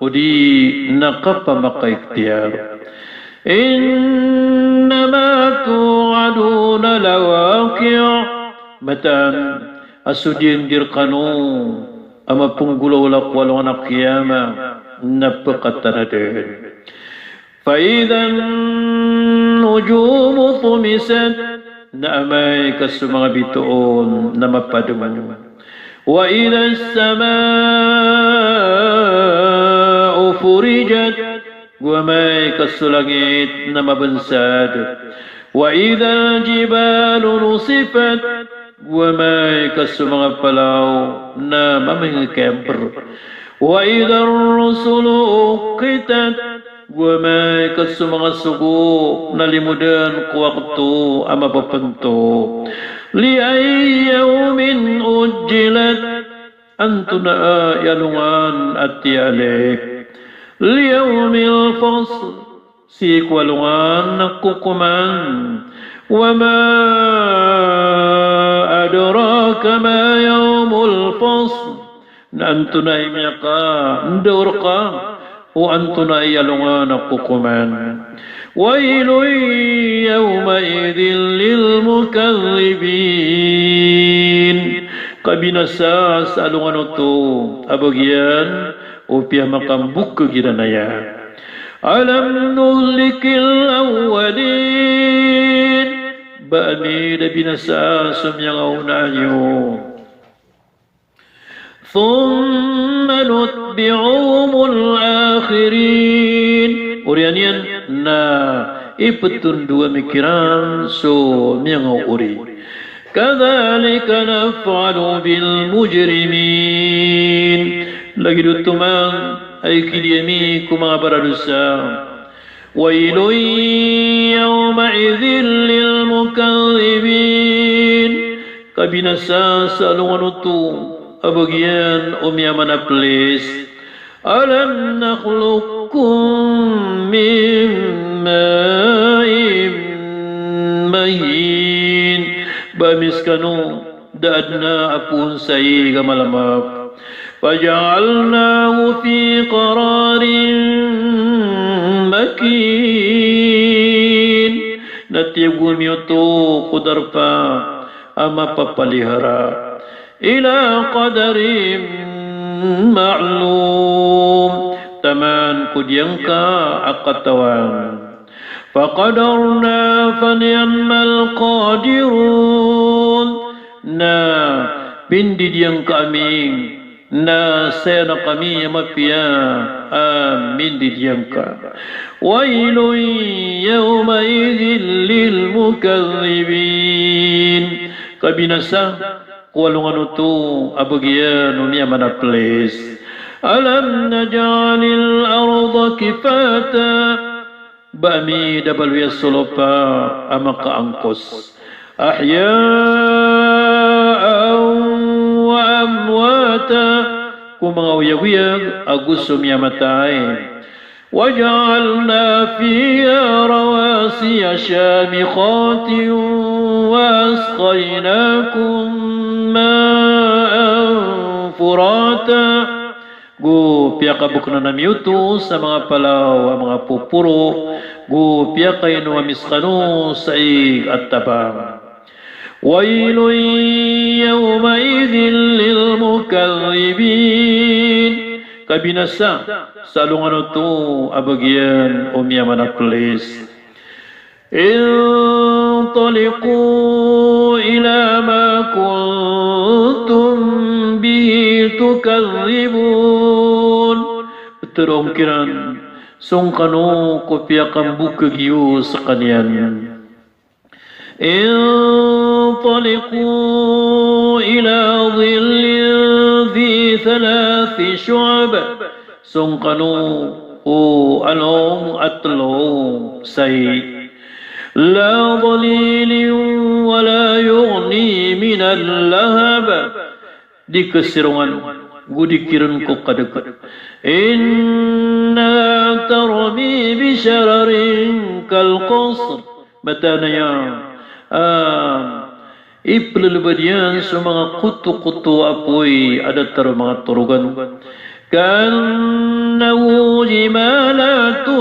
odi na kapamakaikhtiyar. إنما توعدون لواقع, mataan a so diyandi rkano a mapnggolawla ko alongan a qiyamah na pkatanadn. فإذا النجوم طمست, na amay ka so manga bitoon na mapadm. وإذا السماء فرجت, go amay ka so langit na mabnsad. وإذا الجبال نسفت, go amay ka so manga palaw na mamingkembr. وإذا الرسل أقتت, go amay ka so manga sogo na limodan ko wakto a mapapnto. لأي يوم أجلت, antonaa i alongan a tiyalek. ليوم الفصل, sii ko alongan a kokoman. وما أدراك ما يوم الفصل, na antonaa i miyakandao rka o antonaa i alongan a kokoman. ويل يومئذ للمكذبين. Kabinasa sa alongan oto a bagian o piyamakabokagiran aya. ألم نهلك الأولين. Ba ami da binasa so miyangaonaan iyo. ثم نتبعهم الآخرين. Oriyan iyan na iptondowa ami kiran so miyangaori. كذلك نفعل بالمجرمين. Lagid oto man a ikidiya ami ko manga baradosa. ويل يومئذ للمكذبين. Kabinasa sa alongan oto a bagian o miyamanaplis. ألم نخلقكم من ماء مهين. Ba ami skano da adn a poon sa ig a malamap. فجعلناه في قرار مكين. Na tiyago ami oto ko darpa a mapapalihara. إلى قدر معلوم. Taman ko diyangka a katawan. فقدرنا فنعم القادرون. Na pindidiyangka ami, na saya na kami a mapiya a mindidiyangka. ويل يومئذ للمكذبين. Kabinasa Ko alongan oto a bagian o miyamanaplis. Alam naj'alil arda kifata. Ba ami da baloy a solopa a makaangkos. Ahya'an wa amwata. Ko manga oyagoyag ago so miyamatay. Wa ja'alna fiha rawasiya shamikhatin wa asqaynakum ma'an furata. Go piyakaboknan ami oto sa manga palaw a manga poporo, go piyakainom ami skano sa ig a tabang. Waylun yawma'idhin lil mukaththibin. Kabinasa sa alongan oto a bagian o miyamanaplis. Intaliqu ila ma kuntum bihi tukadhdhibun. Ptharoon kiran, song kano ko piyakambokag iyo skaniyan. Intaliqu ila dhillin dhi thalathi shu'ab. Song kano ko along a tlo sai. La dhalilin wa la yughni minal lahab. Di kasirongan, go di kiran ko kadk. Innaha tarmi bi shararin kal qasr. Mataan aya a iplolobad iyan so manga kotokoto a apoy a datar o manga torogan. Ka'annahu jimalatun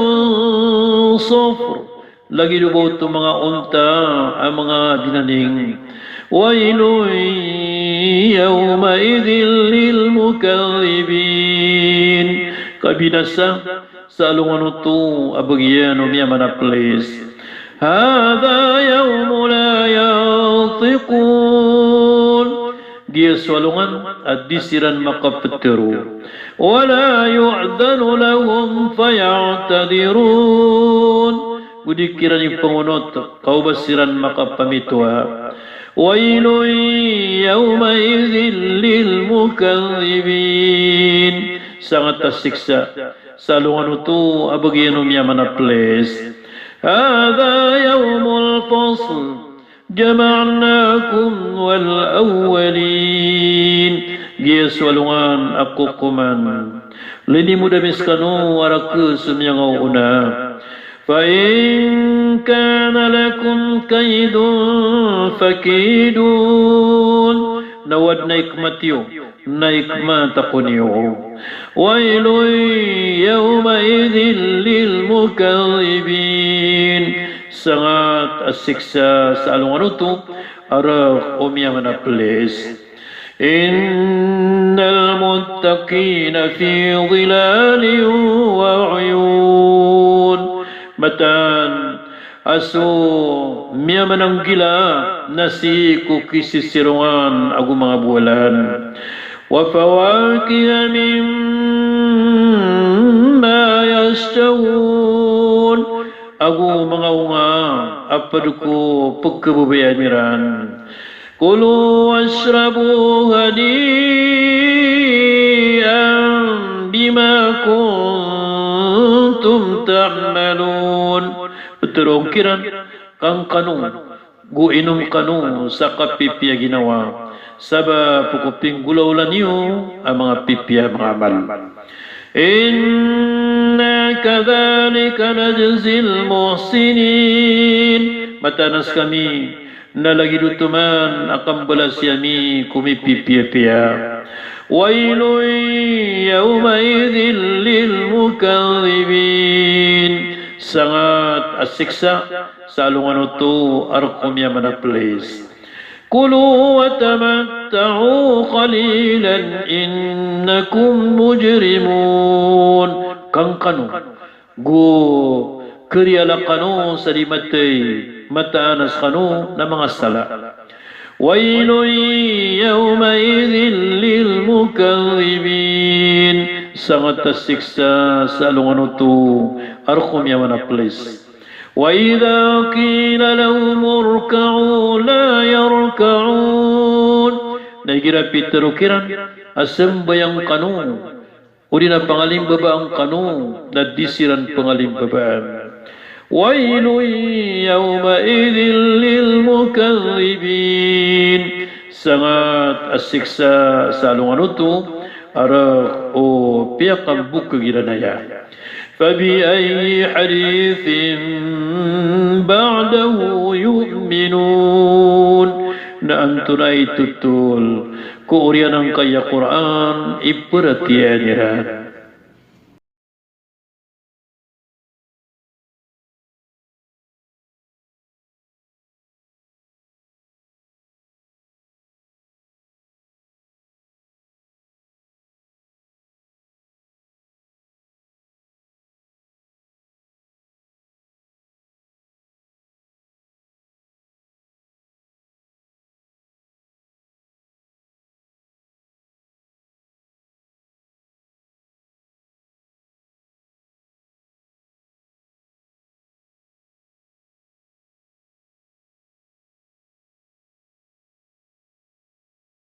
sufr. Lagid o ba oto manga onta a manga binaning. Waylun yawma'idhin lil mukaththibin. Kabinasa sa alongan oto a bagian o miyamanaplis. Hadha yawmu la yantiqun. Giya so alongan a di siran makaptharo. Wa la yu'dhanu lahum faya'tadhirun. Go di kiran ipangonot ka o ba siran makapamitowa. Waylun yawma'idhin lil mukaththibin. Sangat a siksa sa alongan oto a bagian o miyamanaplis. Hadha yawmul fasl. Jama'nakum wal awwalin. Giya so alongan a kokoman. Linimod ami skano a rakhs o miyangaoona. Fa in kana lakum kaydun fakidun. Na o adn a ikmat iyo, na ikmat ako niyo. Waylun yawma'idhin lil mukaththibin. Sangat a siksa sa alongan oto a rk o miyamanaplis. Innal muttaqina fi dhilalin wa uyun. Mataan a so miyamananggila na sii ko kisisirongan ago manga bowalan. Wa fawakiha mimma yashtahun. Ago manga onga a pd ko pkhababayaan iran. Kulu washrabu hani'an bima kuntum ta'malun. Ptharoon kiran, kangkano, go inom kano sa kapipiya ginawa, sabap ko pinggolawla niyo a manga pipiya a manga amal. Inna kadhalika najzil muhsinin. Mataan a skami na lagid oto man a kambalasi ami ko mipipiyapiya. Waylun yawma'idhin lil mukaththibin. Sangat a siksa sa alongan oto a rk o miyamanaplis. Kulu wa tamatta'u qalilan innakum mujrimun. Kangkano, go khariyala kano sa di mathay, mataan a skano na manga sala. Waylun yawma'idhin lil mukaththibin. Sangat a siksa sa alongan oto a rk o miyamanaplis. Wa idha qila lahum irka'u la yarka'un. Na igira pitharo kiran a sambayang kano, odi na pangalimbabaan kano, na di siran pangalimbabaan. Wailun yawma'idhin lil mukadhdhibin. Sangat a siksa sa alongan oto a rk o piyakambokeg iran aya. Fabi ayyi hadithin ba'dahu yu'minun. Na antonaa i totol ko oriyan angkaya Qur'an i paratiyayaan iran?